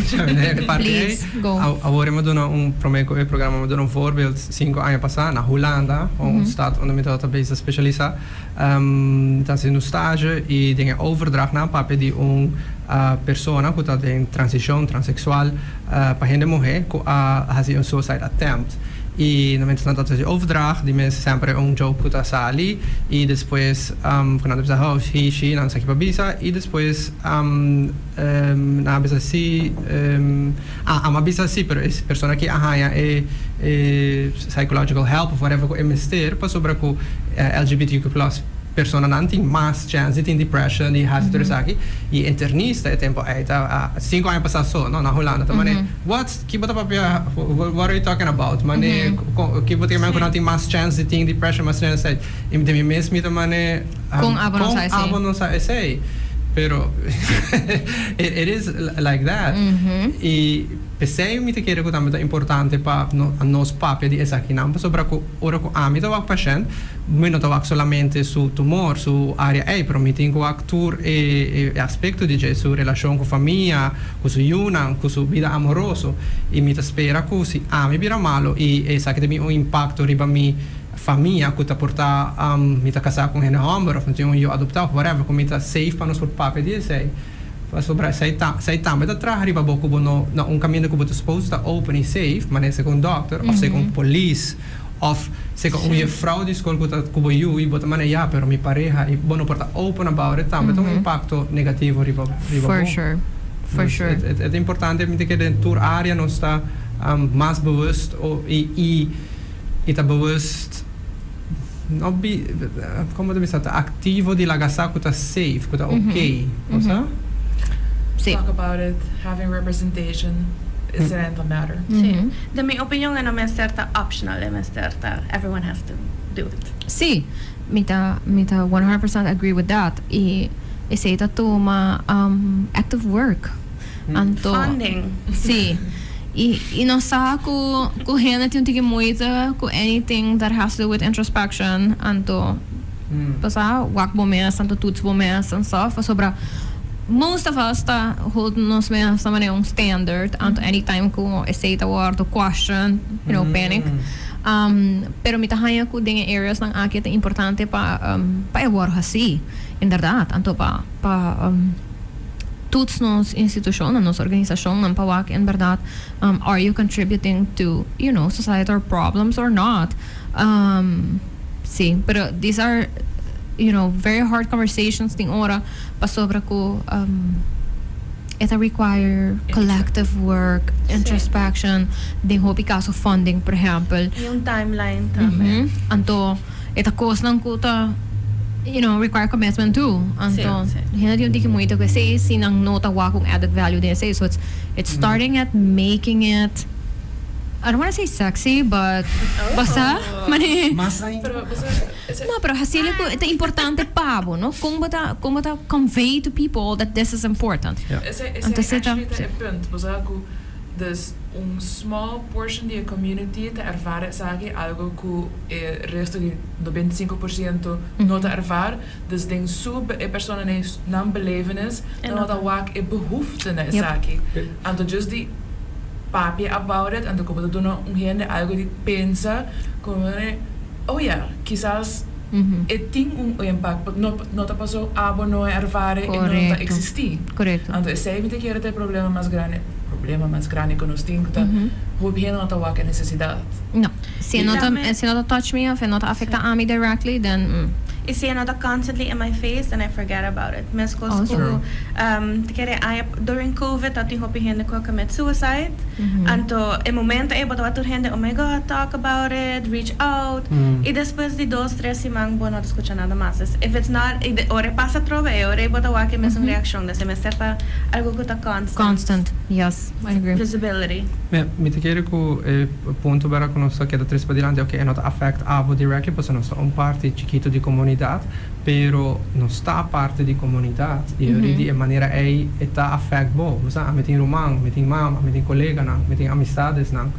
Parte Please, go. Awor mi duna un prome cu e programa, mi duna un voorbeeld: 5 aña pasa na Hulanda, un stad unda mi tabata bezig specialisa. Ta haciendo un stage y den e overdracht nan papia di un persona cu ta den transicion transexual pa hende muhe cu a haci un suicide attempt. Y na momento nan ta haci overdracht, di mes semper un joke cu ta sali y despues cu nan ta bisa, "Oh, he, she," nan sa ki pa bisa y despues nan a bisa si, ami a bisa si, pero e persona cu a haya e psychological help of whatever cu e mester pasobra cu LGBTQ+ persona nan tin mas chance di tin depression y haci tur esaki y internista e tempo ey ta 5 aña pasa so no na Hulanda ta mane, "What? Ki bo ta papia? What are you talking about?" Mane ki bo tin cu nan tin mas chance di tin depression, mas chance y di mi mes mi ta mane Con abo no con sa esey. Abo no sa esey, pero it is like that y pesey mi ta kere cu tambe ta importante pa no, nos papia di esaki nan pasobra cu ora cu ami ta wak patient, mi no ta wak solamente su tumor, su area ey, pero mi tin cu wak tur e aspecto di dje, su relacion cu famia, cu su yiunan, cu su bida amoroso, y mi ta spera cu si ami bira malo y esaki tin un impacto riba mi famia cu ta porta mi ta casa cu hende homber of tin un yiu adopta of whatever, cu mi ta safe pa nos por papia di esey, pasobra esey tambe ta traha riba bo cu bo no na un caminda cu bo ta supposed ta open y safe, manera sea cu un doctor of sea cu un polis of sea cu un juffrouw di school cu ta cu bo yiu y bo ta mane, "Ya, pero mi pareha," y bo no por ta open about it, tambe ta un impacto negativo riba For bo. sure. For Dus sure. Het importante mi ta den tur area nos ta mas bewust y ta bewust no bi con ta bisa, ta activo di laga sa cu ta safe, cu ta okay, mm Si. Talk about it, having representation is an a matter. Si. Den mi opinion, no mester ta optional, e mester ta everyone has to do it. Si, mi ta 100% agree with that. Y esey ta tuma active work. Anto, Funding. Si. Y nos sa cu hende tin tiki moeite cu anything that has to do with introspection. Anto, pasa, wak bo mes, anto toets bo mes and stuff. Pasobra most of us ta hold nos mes na manera un standard. Anto anytime cu esey ta wordo question, panic. Pero mi ta haya cu den areas nan aki ta importante pa e wordo haci. Inderdaad, anto pa toets nos institucion, nos organisacion, nan pa wak inderdaad, are you contributing to societal problems or not? Si, pero these are very hard conversations tin ora pasobra cu it require collective work, introspection, den hopi caso funding, por ehempel. Y un timeline tambe. Anto, e ta cosnan cu ta require commitment too. Anto, Si, si. hende tin tiki moeite cu esey, si nan no ta wak un added value den esey. So it's starting at making it, I don't want to say sexy, but basta, mane, Mas ainda. Pero, basta, No, pero haci'le cu ta importante pa bo, no? Con bo ta convey to people that this is important? Esey Anto, actually ta e punt. Bo sa cu dus un small portion di e community ta ervaren esaki, algo cu e resto di 95% no ta ervaar. Dus den su e persona nan belevenis, En dan no ta wak e behoefte na esaki. Anto just di papia about it, anto ku bo ta duna un hende algo di pensa, como oh yeah, kisas e tin un impact, no, no ta paso abo no ervare e no ta existi. Anto esey mi ta kere ta e problema mas grandi cu nos tin, cu ta hopi hende no ta wak e necesidad. No. Si no ta touch me of e no ta afecta ami directly, then Y si no constantly in my face, then I forget about it. Mescos Also. cu kere ay during COVID tatin hopi hende cu commit suicide. Anto e momento e bo ta tur hende, "Oh my God, talk about it, reach out." Y despues di 2, 3 siman bo no scucha nada mas. If it's not, e ora pasa trobe, e ora bo ta wak e mesun reaccion. Dus mester ta algo cu ta constant. Constant. Yes, I agree. Visibility. Mi ta kere cu e punto pa cu nos keda trece padilanti, ok, no ta affect abo directly, pasobra nos ta un parti chikito di comunidad, pero nos ta parti di comunidad. Y di manera ey ta affect bo. Bo sa, mi tin ruman, mi tin mama, mi tin coleganan, mi tin amistadnan,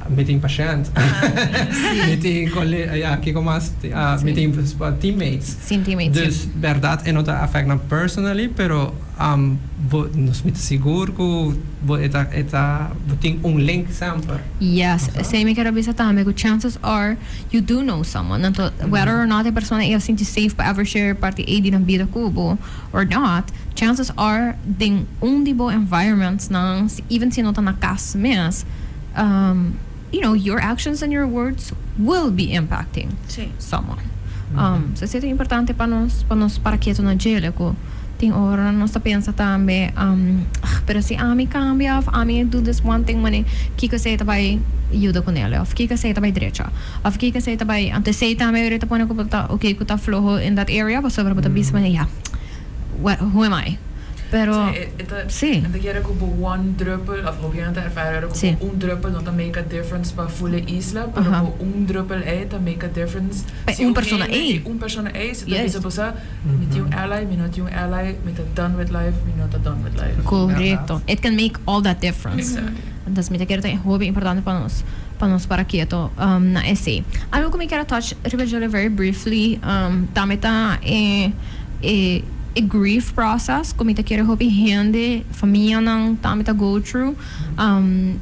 mi tin pashent, mi tin colega, ja, kico mas, mi tin teammates. Si, teammates. Dus, berdad, e no ta affect nan personally, pero bo, nos mi ta sigur cu bo e ta bo tin un link semper. Yes, esey mi kier bisa tambe cu chances are you do know someone. Anto, whether or not e persona e sinti safe pa ever share parti ey di nan bida cu bo or not, chances are den un di bo environments nan, even si no ta na cas mes, your actions and your words will be impacting someone. So esey ta importante pa nos para keto na dje cu tin ora nos ta pensa tambe, "Ah, pero si ami cambia of ami do this one thing, mane kiko esey ta bay yuda cu ne, of kiko esey ta bay drecha, of kiko esey ta bay." Anto esey tambe ta pone cu ta okay cu ta floho in that area, pasobra bo ta bisa mane, ja, what, who am I? Pero Si, e ta kere cu one druppel, of obviamente ervaren cu un druppel no ta make a difference pa full isla, pero cu un druppel ey ta make a difference. Pa Si un persona ey. Si un persona ey, si ta bisa bosa, "Mi tin un ally, mi no tin un ally, mi ta done with life, mi no ta done with life." Correcto. It can make all that difference. Exactly. Anto, mi ta kere ta hopi importante pa nos para keto na esey. Algo cu mi kier touch riba dje very briefly, tambe ta e grief process, cu mi ta kere hopi hende, famianan tambe ta go through.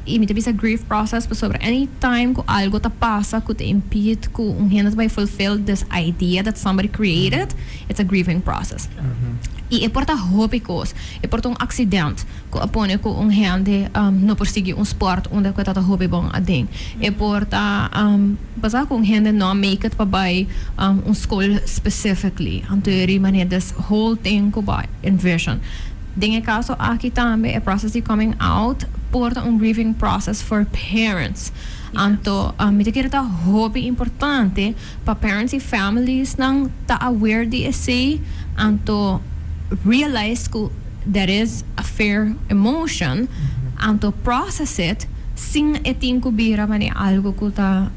Y mi ta bisa grief process pasobra anytime cu algo ta pasa cu ta impede cu un hende ta fulfill this idea that somebody created, it's a grieving process. Y e por ta hopi cos. E por ta un accident cu a pone cu un hende no por sigui un sport unda cu ta hopi bon aden. E por ta pasa cu un hende no make it pa bay un school specifically. Anto e manera this whole thing cu bo envision. Den e caso aki tambe e process di coming out por ta un grieving process for parents. Anto, mi ta kere ta hopi importante pa parents y families nan ta aware di esey, anto realize cu there is a fair emotion, anto process it sin e tin cu bira mane algo cu ta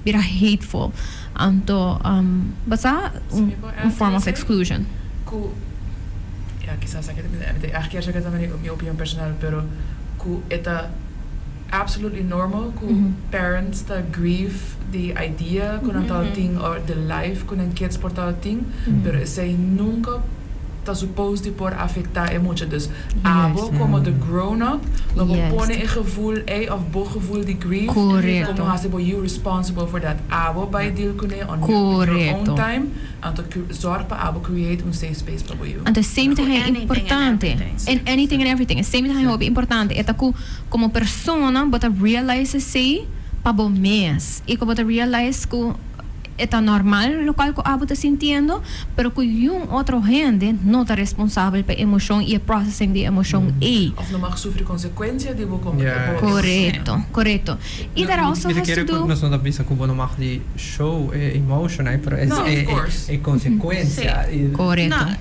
bira hateful. Anto, basta un form of exclusion. Cu ja, kisas aki eigenlijk kier zeggen dat mi opinion personal, pero cu e ta absolutely normal cu parents ta grieve the idea cu nan tin or the life cu nan kids por tin, pero esey nunca ta supposed di por afecta e mucha. Dus abo como the grown up no por pone e gevoel ey of bo gevoel di grief como haci bo you responsible for that. Abo bay deal cu ne on your own time. Anto zorg pa abo create un safe space pa bo yiu. Anto same For thing anything and importante. everything. In anything and everything. Same thing hopi importante. E ta cu como persona bo ta realize esey pa bo mes. Y cu bo ta realize cu e ta normal locual cu abo ta sintiendo, pero cu un otro hende no ta responsabel pa emocion y e processing di emocion ey. Of no mag sufri consecuencia di bo como Correcto. Y that also has to do Nos no ta bisa cu bo no mag di show emotion, pero No, of course. e consecuencia. Correcto. No,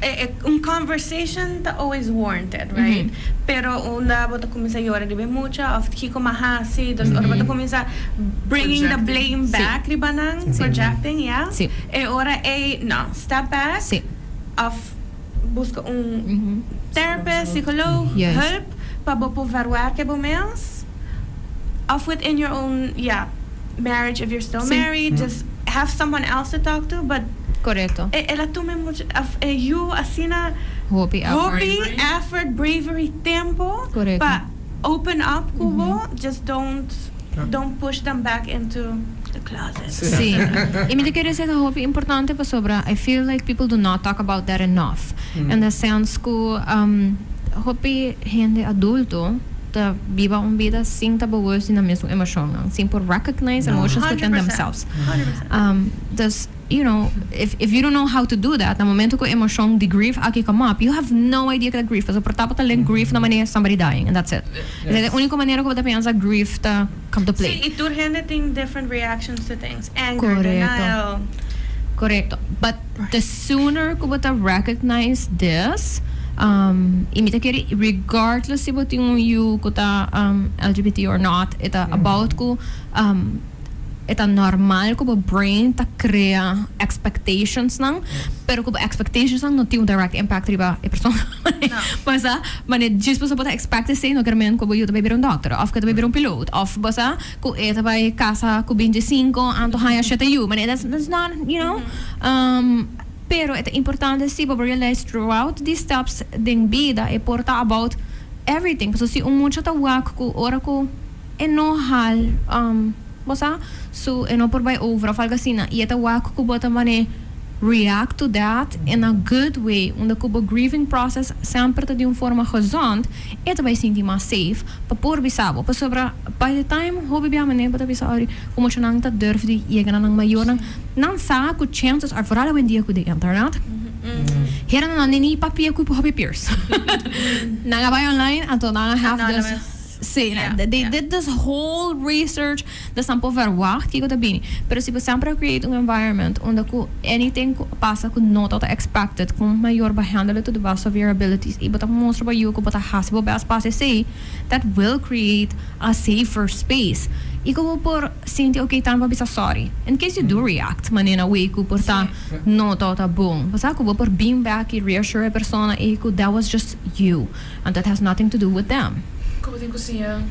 un conversation ta always warranted, right? Pero unda bo ta cuminsa yora riba mucha of kiko m'a hasi, dus ora bo ta cuminsa bringing the Projecting. blame back riba nan, projecting, yeah? E ora e no, step back. Of busca un therapist, psycholoog, hulp pa bo por verwerken bo mes. Of within your own, yeah, marriage if you're still married, just have someone else to talk to, but el a tuma mucho of you asina Hopi effort. Hopi effort, bravery, tempo pa. open up cu bo, just don't push them back into the closet. Si. Y mi ta kere esey ta hopi importante pasobra I feel like people do not talk about that enough. In the sense cu hopi hende adulto ta biba un bida sin ta bewust di nan mesmo emocionnan, sin por recognize emotions within 100%. Themselves. 100%. Dus, if you don't know how to do that, na momento cu emocion di grief aki come up, you have no idea cu ta grief. Pasobra por ta bo ta link grief na manera somebody dying, and that's it. E unico manera cu bo ta pensa grief ta come to play. Si, y tur hende tin different reactions to things. Anger, Corecto. Denial. Corecto. But the sooner cu bo ta recognize this, y mi ta kere regardless si bo tin un yiu cu ta LGBT or not, e ta about cu e ta normal cu bo brain ta crea expectations nan, pero cu bo expectations nan no tin un direct impact riba e persona. No. Basta, mane djis bo ta expect esey no kermen cu bo yiu ta bay bira un doctor, of cu ta bay bira un piloot, of basta cu e ta bay casa cu 25 anto haya shete yiu. Mane that's not. Pero e ta importante si bo realize throughout these steps den bida e por ta about everything. So si un mucha ta wak cu ora cu e no hal bo sa su e no por bay over of algo asina y e ta wak cu bo ta mane react to that in a good way, unda cu bo grieving process semper ta di un forma gezond, e ta bay sinti mas safe pa por bisa bo, pasobra by the time hopi bia mane bo ta bisa ori cu muchanan ta durf di yega na nan mayornan, nan sa cu chances are, vooral awendia cu de internet, heren nan ni papia cu hopi peers, nan a bay online anto nan a have this Anonymous. Si, they did this whole research, dus nan por verwacht kico ta bini. Pero si bo semper create un environment unda cu anything cu pasa cu no ta expected, cu mayor bo handle it to the best of your abilities y bo ta mostra bo yiu cu bo ta haci bo best pa esey, that will create a safer space. Y cu bo por sinti okay tambe pa bisa sorry. In case you do react manera way cu por ta no ta bon. Bo sa cu bo por bin back y reassure e persona y cu that was just you and that has nothing to do with them. Como tin cosiña,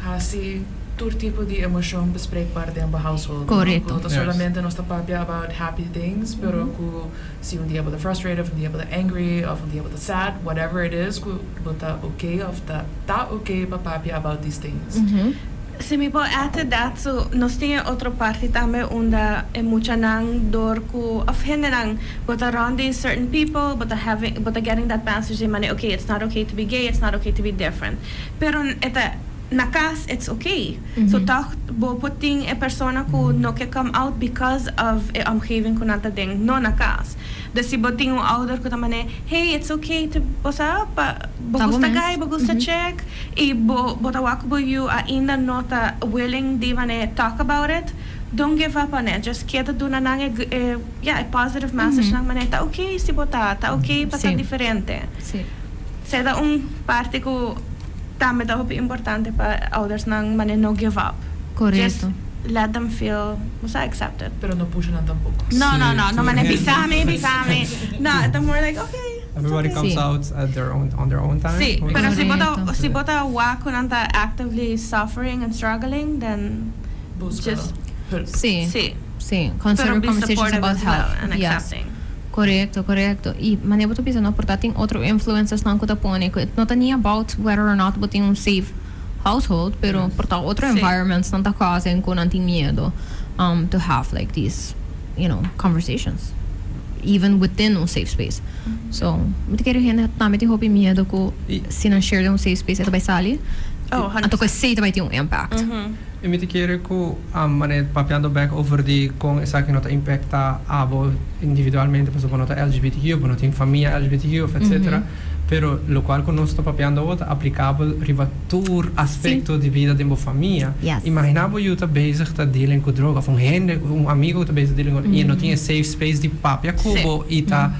hasi tur tipo di emocion bespreekbaar den bo household. Corecto. No solamente nos ta papia about happy things, pero cu si un dia bo ta frustrated, of un dia bo ta angry, of un dia bo ta sad, whatever it is, cu bo ta okay of ta okay pa papia about these things. Si mi por add to that, so nos tin otro parti tambe unda e muchanan door cu of hendenan bo ta around these certain people, bo ta having bo ta getting that message di mane, "Okay, it's not okay to be gay, it's not okay to be different." Pero e ta na cas it's okay. So toch bo por tin e persona cu no ke come out because of e omgeving cu nan ta den, no na cas. Dus si bo tin un ouder cu ta mane, "Hey, it's okay to bo sa pa bo Ta bo gusta mes. Guy, bo gusta chick," y bo ta wak bo yiu ainda no ta willing di mane talk about it, don't give up on it. Just keda duna nan e, yeah, e positive message nan mane ta okay si bo ta okay pa ta diferente. Esey ta un parti cu tambe ta hopi importante pa ouders nan mane no give up. Just let them feel bo sa accepted. Pero no push nan tampoco. No, mane bisami, bisami. No, it's more like, okay, it's Everybody okay. comes out at their own on their own time. Si, pero si bo ta si Si. Bo ta wak cu nan ta actively suffering and struggling, then Busca just hulp. Si. Consider Pero be conversations supportive about as well health. and accepting. Corecto. Y mane bo ta bisa no por ta tin otro influences nan cu ta pone. Cu no ta ni about whether or not bo tin un safe household, pero por ta otro environments nan ta causing cu nan tin miedo to have like these conversations, even within un safe space. So, mi ta kere hende tambe tin hopi miedo cu si nan share den un safe space, e ta bay sali. Oh, 100%. Anto cu esey ta bay tin un impact. Y mi ta kere cu mane papiando back over di con esaki no ta impacta abo individualmente, pasobra bo no ta LGBTQ, bo no tin famia LGBTQ, of etc. Pero locual cu nos ta papiando ta aplicabel riba tur aspecto di bida di bo famia. Imagina bo yiu ta bezig ta dealing cu droga, of un hende, un amigo ta bezig dealing cu y no tin safe space di papia cu bo y ta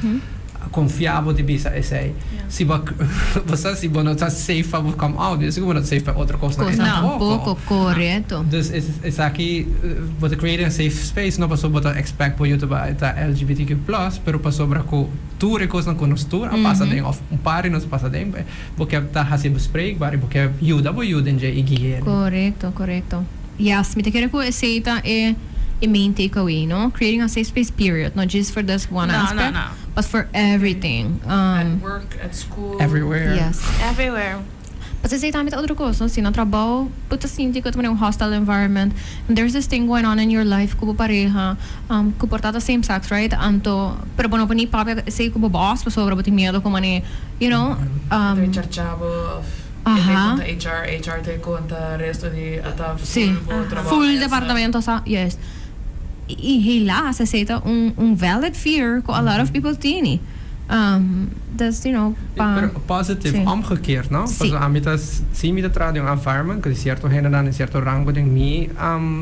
confia bo di bisa esey. Si bo no ta safe pa bo come out, esey bo no ta safe pa otro cos. Cos No. tampoco, corecto. Dus esaki bo ta create a safe space no paso bo ta expect bo yiu ta LGBTQ+, pero pasobra cu tur e cosnan cu nos tur a pasa den of un par di nos pasa den, bo kier ta hasi bespreekbaar, bo kier yuda bo yiu den dje y guia. Corecto. Yes, mi ta kere cu esey ta e main takeaway, no? Creating a safe space, period. Not just for this one No, aspect, no. But for everything. At work, at school. Everywhere. Yes. Everywhere. Pasobra esey tambe ta otro cos, no? Si na trabao bo ta sinti cu ta un hostile environment and there's this thing going on in your life cu bo pareha, cu por ta ta same sex, right? Anto, pero bo no por ni papia esey cu bo boss pasobra bo tin miedo cu mane, you know. Ta charcha bo of e ta conta HR, HR ta conta resto di ata full bo trabao. Full departamento sa, yes. Y helaas esey ta un valid fear cu a lot of people tini. Dus, pa. Pero positive, omgekeerd, no? Pasobra ami ta, si mi ta traha den un environment cu di cierto hendenan den cierto rango den mi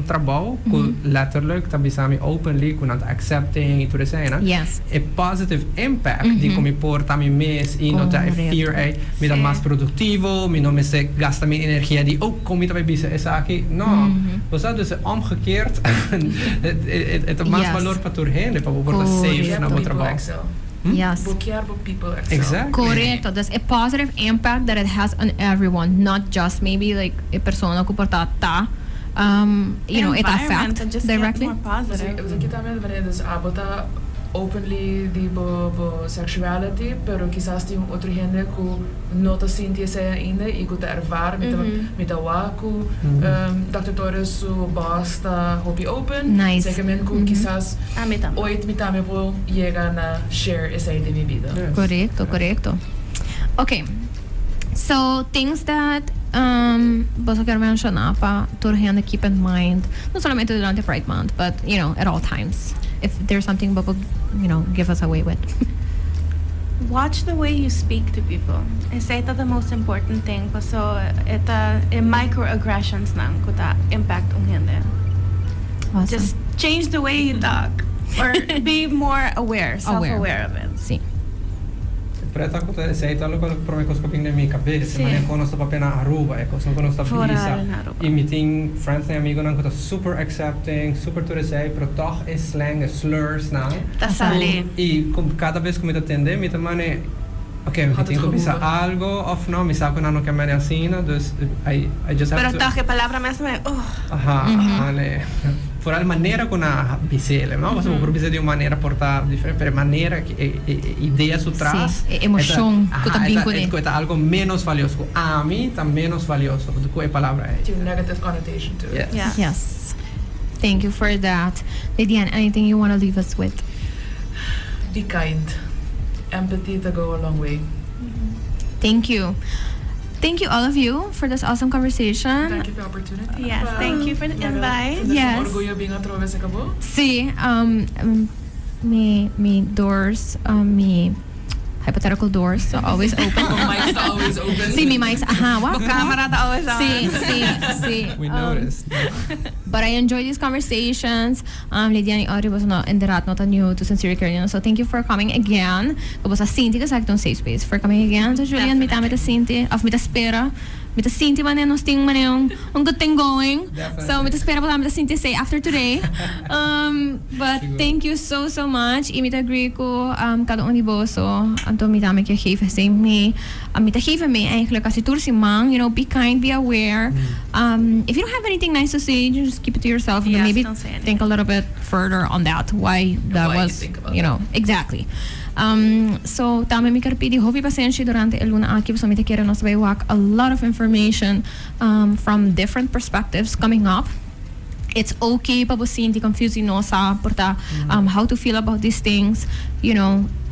trabou cu letterlijk ta bisa mi openly cu nan ta accepting y tur eseinan. E positive impact di cu mi por ta mi mes y no ta e fear ey, mi ta mas productivo, mi no mester gasta mi energia di oh, con mi ta bay bisa esaki? No. Bo sa, dus omgekeerd e ta mas balor pa tur hende pa bo por ta safe na bo trabou. Yes. Bo kier bo people excel. Exactly. Correcto. Dus e positive impact that it has on everyone, not just maybe like e persona cu por ta ta, e ta Environment affect just get directly. more positive. Pues aki tambe ta manera dus abo ta openly di bo bo sexuality, pero kisas tin un otro hende cu no ta sinti esey ainda y cu ta ervaar, mi ta mi ta wak cu Dòkter Torres su boss ta hopi open. Nice. Zekermente cu kisas Ami tambe. Ooit mi tambe por yega na share esei den mi bida. Corecto, corecto. Ok, so things that boso kier menciona pa tur hende keep in mind, no solamente durante Pride Month, but at all times. If there's something bo por give us away with. Watch the way you speak to people. Esei ta the most important thing, paso e ta e microaggressions nan cu ta impact un hende. Awesome. Just change the way you talk or be more aware, self-aware of it. Si. Pero ta cu ta esey ta loke prome cos cu a bin den mi cabes. Si. E manera cu nos ta papia na Aruba, e cosnan cu nos ta Vooral bisa. na Aruba. Y mi tin friends en amigonan cu ta super accepting, super tur esey, pero toch e slang, e slurs nan. Ta sali. Y cu cada bes cu mi ta tende, mi ta mane, ok, mi tin cu bisa algo of no, mi sa cu nan no ke mane asina, dus I, I just have Pero to. toch e palabra mes ta mane, ugh. Aha, aha, ne. Vooral manera cu nan a bis'el, no? Pasobra bo por bisa di un manera por ta diferente, pero e manera, e, e, e idea su tras. Sí, e emocion cu ta bin cune. Cu e ta algo menos valioso, cu ami ta menos valioso cu e palabra ey. Tin un negative connotation to it. Yes. Yes. Yes. Thank you for that. Lidiane, anything you wanna leave us with? Be kind. Empathy ta go a long way. Thank you. Thank you all of you for this awesome conversation. Thank you pa e opportunity. Yes, thank you for the invite. Yes. Orguyo bin atrobe se cabo. Sí, mi doors, mi hypothetical doors are always open. Bo mics ta always open. Sí, mi mics, aha, wa. Bo camera ta always on. Sí, sí, sí. We noticed. But I enjoy these conversations. Lidiane y Audrey boso no, inderdaad no ta new to Sincerely Carolina. So thank you for coming again. Cu boso a sinti cu esaki ta un safe space. For coming again. So Julian, mi tambe ta sinti, of mi ta spera, mi ta sinti wanneer nos tin manera un, un good thing going. So mi ta spera bo tambe ta sinti esey after today. But thank you so, so much. Y mi ta agree cu cada un di boso. Anto mi tambe kier geef esey mee. Mi ta geef e mee eigenlijk casi tur siman. Be kind, be aware. If you don't have anything nice to say, just keep it to yourself. And Yes, maybe don't say anything. think a little bit further on that. Why that Why you was, think about you know, exactly. So tambe mi kier pidi hopi pasenshi durante e luna aki, pasobra mi ta kere nos bay wak a lot of information from different perspectives coming up. It's okay pa bo sinti confused y no sa por ta how to feel about these things,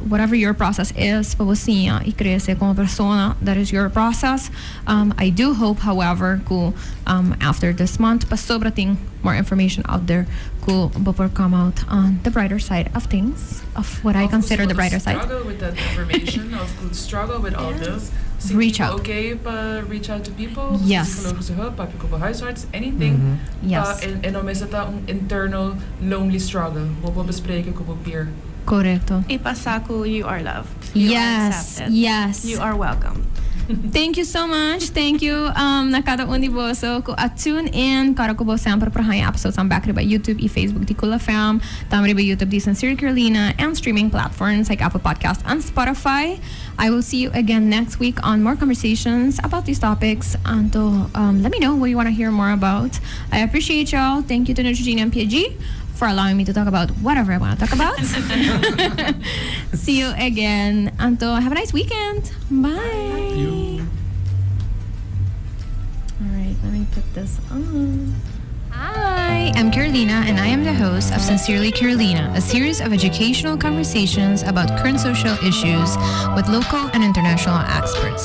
whatever your process is pa bo siña y crece como persona, that is your process. I do hope however cu after this month pasobra tin more information out there cu bo por come out on the brighter side of things, of what I consider the brighter side. Struggle with that information of cu struggle with all this. Reach out. Okay pa reach out to people, Yes. psychologische hulp, papia cu bo huisarts, anything. Yes. Pa e no mester ta un internal lonely struggle. Bo por bespreken cu bo peer. Correcto. Y pa sa cu you are loved. You are Yes, accepted. yes. You are welcome. Thank you so much. Thank you na cada un di boso cu a tune in. Cora cu bo semper por haña episodes nan back riba YouTube y Facebook di Cool FM, tambe riba YouTube di Sincerely Carolina and streaming platforms like Apple Podcast and Spotify. I will see you again next week on more conversations about these topics. Anto let me know what you wanna hear more about. I appreciate y'all. Thank you to Neutrogena and PG for allowing me to talk about whatever I wanna talk about. See you again. Anto have a nice weekend. Bye. You. Right, let me put this on. Hi, I'm Carolina, and I am the host of Sincerely Carolina, a series of educational conversations about current social issues with local and international experts.